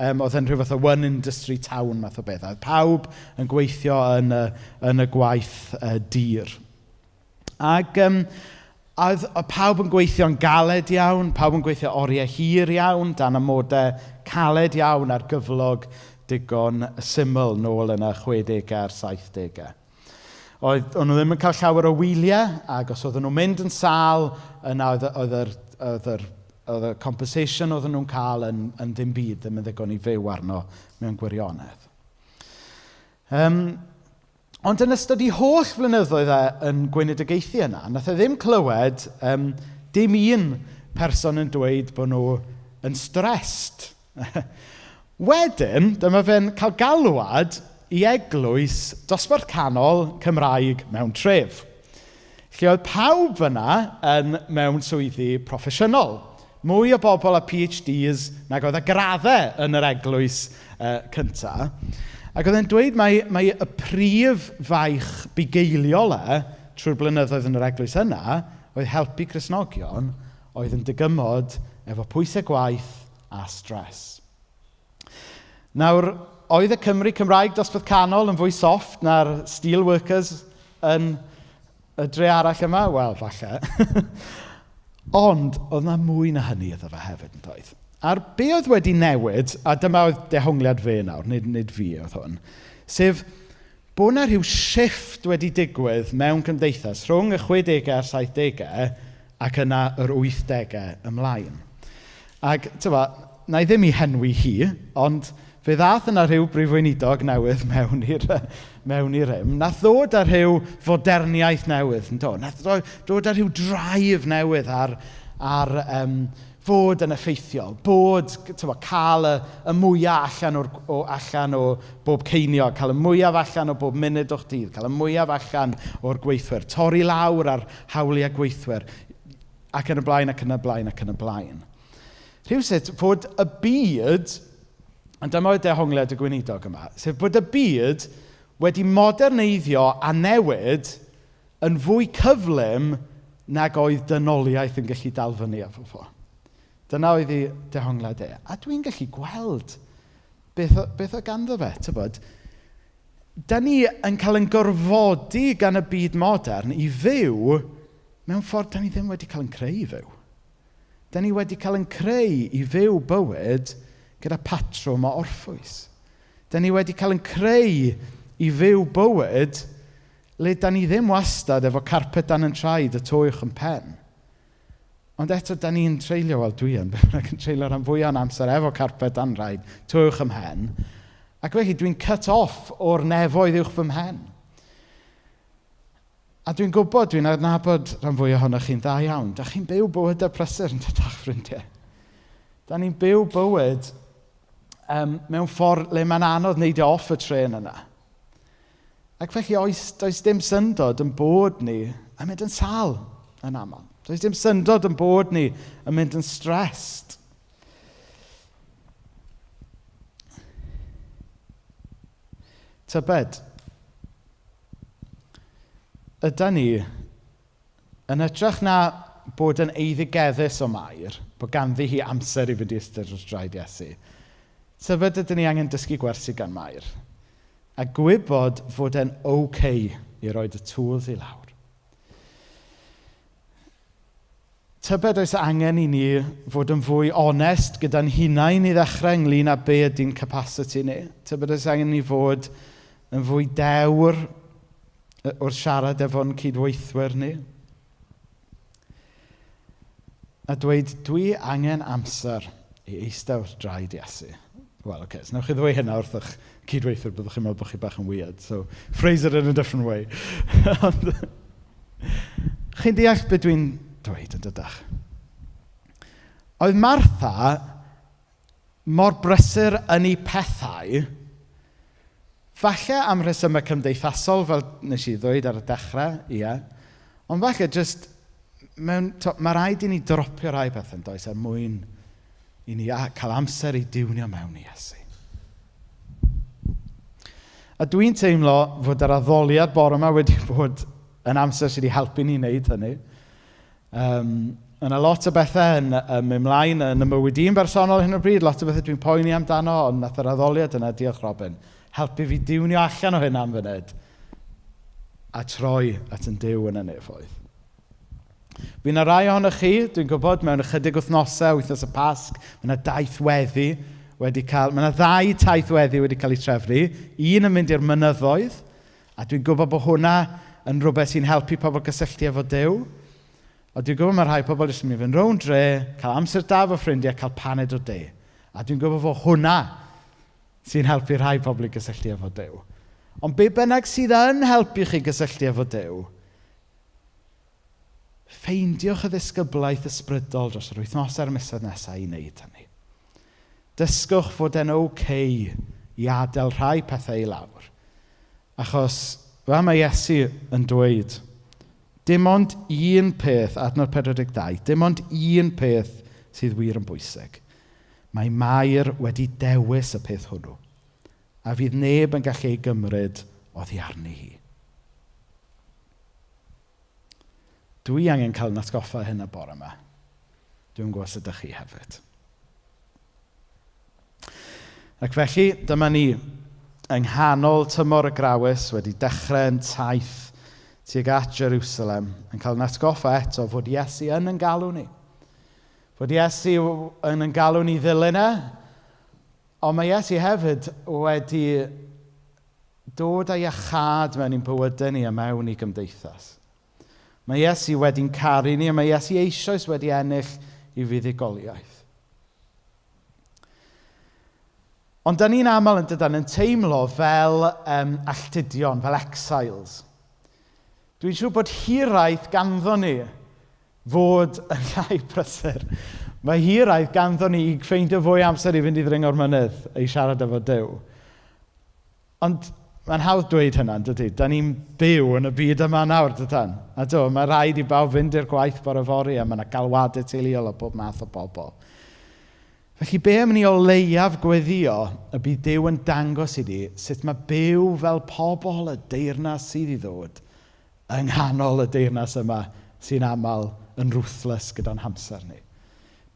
Oedd e'n rhyw fath o one industry town math o beth. A oedd pawb yn gweithio yn y gwaith dur. Ac a oedd pawb yn gweithio'n galed iawn, pawb yn gweithio oriau hir iawn, dan amodau caled iawn ar gyflog digon syml nôl yn y 60au a'r 70au. O'n nhw ddim yn cael llawer o wyliau, ac os oedden nhw'n mynd yn sâl, yna oedd y compensation oedden nhw'n cael yn ddim byd, ddim yn ddigon i fyw arno mewn gwirionedd. Ond yn ystod ei holl flynyddoedd e yn gweinidogaethu yna, nath e ddim clywed dim un person yn dweud bod nhw yn stressed. Wedyn, dyma fe'n cael galwad i eglwys dosbarth canol Cymraeg mewn tref. Lle oedd pawb yna yn mewn swyddi proffesiynol. Mwy o bobl â PhDs nag oedd â graddau yn yr eglwys cynta. Ac oedd e'n dweud mai y prif faich bugeiliol e trwy'r blynyddoedd yn yr eglwys yna oedd helpu Cristnogion oedd yn dygymod efo pwysau gwaith a stres. Nawr, oedd y Cymry Cymraeg dosbarth canol yn fwy soft na'r steel workers yn y dre arall yma? Wel, falle. Ond, oedd na mwy na hynny iddo fe hefyd, yn doedd? A'r be oedd wedi newid, a dyma oedd dehongliad fe nawr, nid fi oedd hwn, sef bod na rhyw shift wedi digwydd mewn cymdeithas rhwng y 60au a'r 70au ac yna yr 80au ymlaen. Ac, tywa, na i ddim i henwi hi, ond fe ddath yna rhyw brif weinidog newydd mewn i'r rym. Nath ddod â rhyw foderniaeth newydd, yn do? Nath dod â rhyw drive newydd ar fod yn effeithiol, bod, tywa, cael y mwyaf allan o bob ceiniog, cael y mwyaf allan o bob munud o'ch dydd, cael y mwyaf allan o'r gweithwyr, torri lawr ar hawliau gweithwyr, ac yn y blaen, ac yn y blaen, ac yn y blaen. Rhywsut, fod y byd, ond dyma oedd dehongliad y gweinidog yma, sef bod y byd wedi moderneiddio a newid yn fwy cyflym nag oedd dynoliaeth yn gallu dal fyny efo fo. Dyna oedd ei dehongliad e. A dwi'n gallu gweld beth oedd ganddo fe, tybod. Da ni yn cael ein gorfodi gan y byd modern i fyw mewn ffordd da ni ddim wedi cael ein creu i fyw. Da ni wedi cael ein creu i fyw bywyd gyda patrwm o orffwys. Da ni wedi cael ein creu i fyw bywyd le da ni ddim wastad efo carpet dan yn traed y to uwch yn pen. Ond eto, da ni'n treulio, wel dwi yn, be bynnag yn treulio rhan fwyaf o'n amser efo carpet dan draed, to uwch ym mhen. Ac felly dwi'n cut off o'r nefoedd uwch fy mhen. A dwi'n gwybod, dwi'n adnabod rhan fwyaf ohonoch chi'n dda iawn. Da chi'n byw bywydau prysur yn dydach, ffrindiau. Da ni'n byw bywyd mewn ffordd le mae'n anodd neidio off y trên yna. Ac felly does dim syndod yn bod ni yn mynd yn sâl yn aml. Does dim syndod yn bod ni yn mynd yn stressed. Tybed, yda ni yn hytrach na bod yn eiddigeddus o Mair, bod ganddi hi amser i fynd i eistedd wrth draed Iesu, tybed ydyn ni angen dysgu gwersi gan Mair a gwybod fod e'n okay i roid y tools i lawr. Tybed oes angen i ni fod yn fwy onest gyda'n hunain i ddechrau ynglyn â be ydy'n capacity ni. Tybed oes angen i ni fod yn fwy dewr wrth siarad efo'n cydweithwyr ni. A dweud, dwi angen amser i eistedd wrth draed Iesu. Wel, oce, okay, so newch chi ddweud hynna wrth eich cydweithwyr, byddwch chi'n meddwl bod chi bach yn weird. So, phrase it in a different way. Ond, chi'n deall beth dwi'n dweud yn dydach? Oedd Martha mor brysur yn ei pethau Falle am rhesymau cymdeithasol, fel nes i ddweud ar y dechrau, ie. Ond falle jyst, mewn, to, mae rhaid i ni dropio rhai pethau yn does er mwyn i ni cael amser i diwnio mewn i Iesu. A dwi'n teimlo fod yr addoliad bore yma wedi bod yn amser sydd wedi helpu ni wneud hynny. Yna lot o bethau yn mynd mlaen yn y mywyd i'n bersonol hyn o bryd, lot o bethau dwi'n poeni amdano, ond nath yr addoliad yna, diolch Robin, helpu fi diwnio allan o hynna am funud a troi at yn Duw yn y nefoedd. Fi yna rai ohonoch chi, dwi'n gwybod, mewn ychydig wythnosau, wythnos y Pasg, mae yna daith weddi wedi cael, mae yna ddau taith weddi wedi cael ei trefnu. Un yn mynd i'r mynyddoedd, a dwi'n gwybod bod hwnna yn rhywbeth sy'n helpu pobl gysylltu efo Duw. A dwi'n gwybod mae rhai pobl jyst yn mynd i fynd rownd dre, cael amser da efo ffrindiau, cael paned o de. A dwi'n gwybod fod hwnna sy'n helpu rhai pobl i gysylltu efo Duw. Ond be bynnag sydd yn helpu chi gysylltu efo Duw, ffeindiwch y ddisgyblaeth ysbrydol dros yr wythnosau a'r misoedd nesaf i wneud hynny. Dysgwch fod e'n okay i adael rhai pethau i lawr. Achos, fel mae Iesu yn dweud, dim ond un peth, adnod 42, dim ond un peth sydd wir yn bwysig. Mae Mair wedi dewis y peth hwnnw, a fydd neb yn gallu ei gymryd oddi arni hi. Dwi angen cael yn atgoffa hyn y bore yma. Dwi'n gwybod sut ydych chi hefyd. Ac felly, dyma ni yng nghanol tymor y grawys wedi dechrau yn taith tuag at Jerusalem yn cael yn atgoffa eto fod Iesu yn yn galw ni. Fod Iesu yn yn galw ni ddilyn e, ond mae Iesu hefyd wedi dod â iachâd mewn i'n bywydau ni a mewn i gymdeithas. Mae Iesu wedi'n caru ni a mae Iesu eisoes wedi ennill i fuddugoliaeth. Ond da ni'n aml yn dydan yn teimlo fel alltudion, fel exiles. Dwi'n siŵr bod hiraeth ganddo ni fod yn llai prysur. Mae hiraeth ganddo ni i ffeindio fwy amser i fynd i ddringo'r mynydd i siarad efo Duw. Ond mae'n hawdd dweud hynna, yn dydy? Da ni'n byw yn y byd yma nawr, dydan? A do, mae rhaid i bawb fynd i'r gwaith bore fory a mae yna galwadau teuluol o bob math o bobl. Felly be am ni o leiaf gweddio y bydd Duw yn dangos i ni sut mae byw fel pobl y deyrnas sydd i ddod yng nghanol y deyrnas yma sy'n aml yn ruthless gyda'n hamser ni.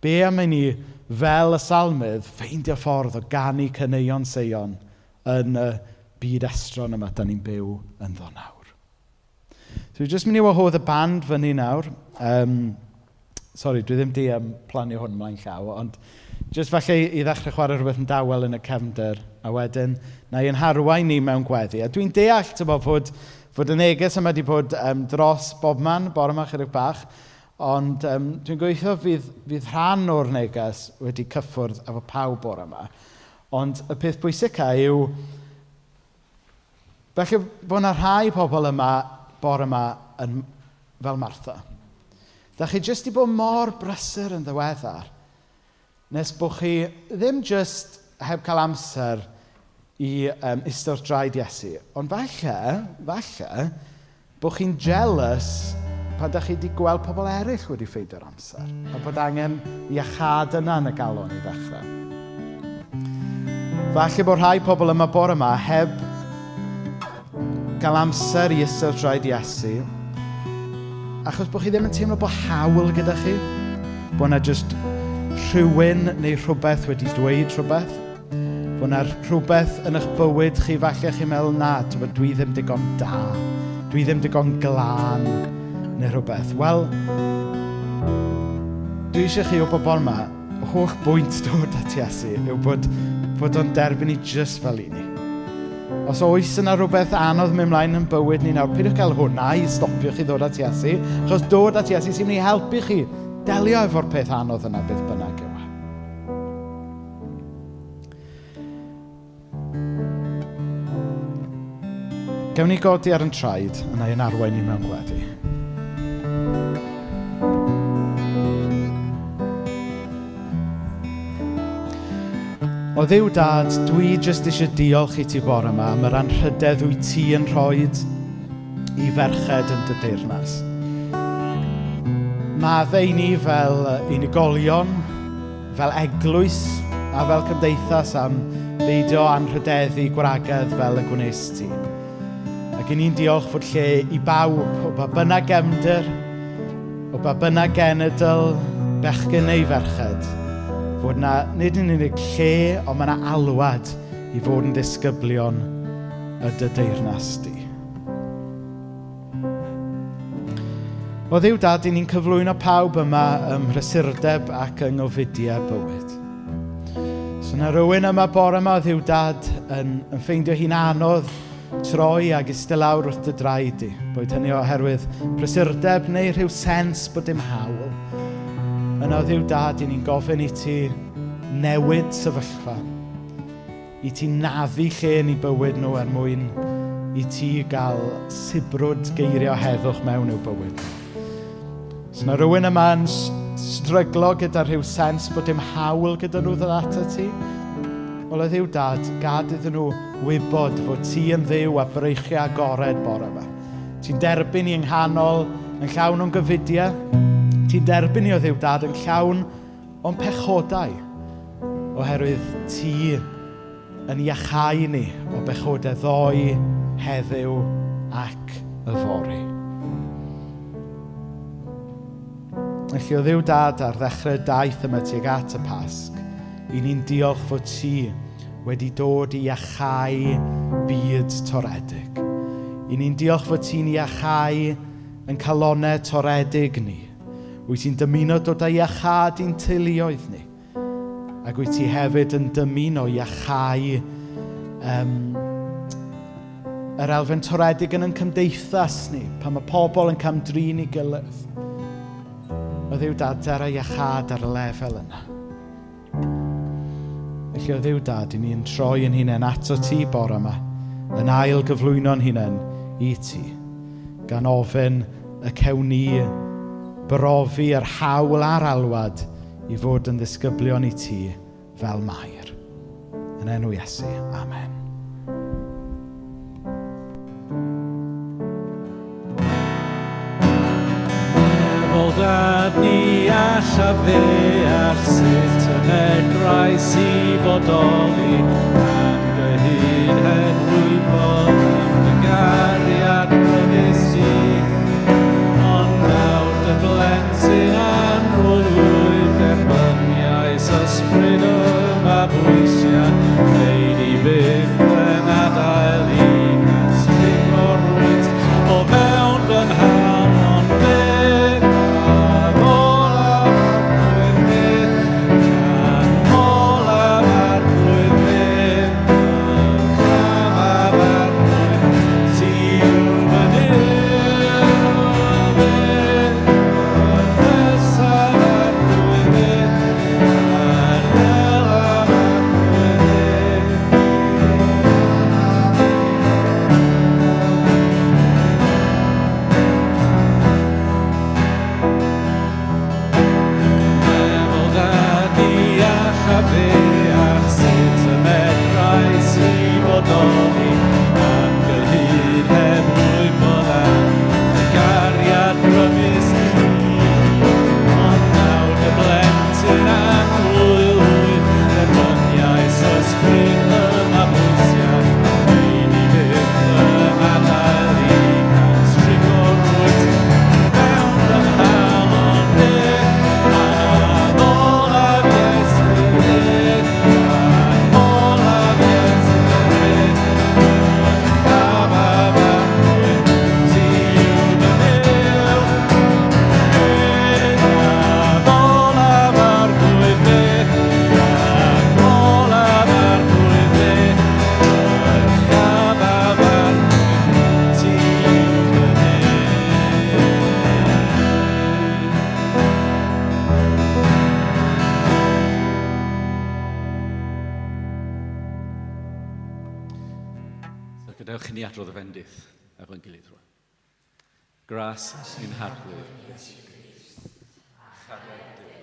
Be am i ni, fel y salmydd, ffeindio ffordd o ganu caneuon Seion yn y byd estron yma da ni'n byw ynddo nawr. So dwi jyst mynd i wahodd y band fyny nawr. Sorry, dwi ddim di planio hwn mlaen llaw, ond jyst falle i ddechrau chwarae rhywbeth yn dawel yn y cefndir, a wedyn na i'n harwain ni mewn gweddi. A dwi'n deall, tybod, fod y neges yma wedi bod dros bobman, bore yma chydig bach, ond dwi'n gobeithio fydd rhan o'r neges wedi cyffwrdd efo pawb bore yma. Ond y peth pwysica yw, felly bod yna rhai pobl yma, bore yma, yn fel Martha. Da chi jyst 'di bod mor brysur yn ddiweddar, nes bod chi ddim jyst heb cael amser i eistedd wrth draed Iesu, ond falle, bod chi'n jealous pan da chi 'di gweld pobl eraill wedi ffeindio'r amser, a bod angen iachâd yna yn y galon i ddechrau. Falle bod rhai pobl yma bore yma heb gael amser i eistedd wrth draed Iesu, achos bod chi ddim yn teimlo bod hawl gyda chi, bod yna jyst rhywun neu rhywbeth wedi dweud rhywbeth, bod yna rhywbeth yn eich bywyd chi, falle chi'n meddwl, na, tybod, dwi ddim digon da, dwi ddim digon glân, neu rhywbeth. Wel, dwi eisiau chi o bobl yma, holl bwynt dod at Iesu yw bod o'n derbyn ni jyst fel i ni. Os oes yna rhywbeth anodd mynd mlaen yn bywyd ni nawr, peidiwch gael hwnna i stopio chi ddod at Iesu, achos dod at Iesu sy'n mynd i helpu chi delio efo'r peth anodd yna beth bynnag yw e. Gawn ni godi ar yn traed, a na i'n arwain ni mewn gweddi. O Dduw Dad, dwi jyst eisiau diolch i ti bore yma am yr anrhydedd wyt ti yn rhoi i ferched yn dy deyrnas. Maddau ni fel unigolion, fel eglwys a fel cymdeithas am beidio anrhydeddu gwragedd fel y gwnes ti. Ac i ni'n diolch fod lle i bawb, o ba bynnag gefndir, o ba bynnag genedl, bechgyn neu ferched, fod na nid yn unig lle, ond mae yna alwad i fod yn ddisgyblion y dy deyrnas di. O Dduw Dad, i ni'n cyflwyno pawb yma ym mhrysurdeb ac yng ngofidiau bywyd. So yna rhywun yma bore yma, o Dduw Dad, yn, yn ffeindio hi'n anodd troi ac eistedd lawr wrth dy draed di. Boed hynny oherwydd prysurdeb neu rhyw sens bod dim hawl. Yna o Dduw Dad, i ni'n gofyn i ti newid sefyllfa. I ti naddu lle yn eu bywyd nhw er mwyn i ti gael sibrwd geiriau heddwch mewn i'w bywyd nhw. Os yna rhywun yma yn stryglo gyda rhyw sens bod dim hawl gyda nhw ddod ato ti, wel o Dduw Dad, gad iddyn nhw wybod fod ti yn Dduw a breichiau agored bore yma. Ti'n derbyn i yng nghanol yn llawn o'n gyfudiau. Ti'n derbyn i o Dduw Dad yn llawn o'n pechodau, oherwydd ti yn iachau ni o bechodau ddoe, heddiw ac yfory. Felly o Dduw Dad ar ddechrau daith yma tuag at y Pasg, i ni'n diolch fod ti wedi dod i iachau byd toredig. I ni'n diolch fod ti'n iachau yn calonau toredig ni. Wyt ti'n dymuno dod â iachâd i'n teuluoedd ni. Ac wyt ti hefyd yn dymuno iachau um, yr elfen toredig yn ein cymdeithas ni, pan mae pobl yn camdrin i gilydd. O Dduw Dad, dera iachâd ar y lefel yna. Felly o Dduw Dad, i ni'n troi yn hunain ato ti bore yma, yn ail gyflwyno'n hunain i ti, gan ofyn y cewn ni brofi yr hawl a'r alwad i fod yn ddisgyblion i ti fel Mair. Yn enw Iesu, amen. Nefol Dad, ni allaf ddeall sut y medrais i fodoli am gyhyd heb wybod am dy gariad grymus di. Ond nawr dy blentyn annwyl wyf, derbyniais ysbryd y mabwysiad, neu di byth yn adael i gasglu rwyt o fewn fy nghalon byth a olaf arglwydd byth gan olaf arglwydd byth dyrchafaf arglwydd ti yw fy Nuw byth gyffesaf arglwydd byth arddel arglwydd byth. Meddwl dad ni allaf ddeall sut y medrais i fodoli am gyhyd heb wybod am dy gariad grymus di. Ond nawr dy blentyn annwyl wyf, derbyniais ysbryd y mabwysiad, neu ni fydd yn adael i gant trigo rwyt mewn fy nghalon byth. Addolaf Iesu byth, addolaf Iesu byth, dyrchafaf arglwydd, ti yw fy Nuw. Addolaf arglwydd byth, addolaf arglwydd byth, dyrchafaf arglwydd, ti yw fy Nuw. So gadewch i ni adrodd y fendith efo'n gilydd rwan. Gras ein Harglwydd. Cariad Duw.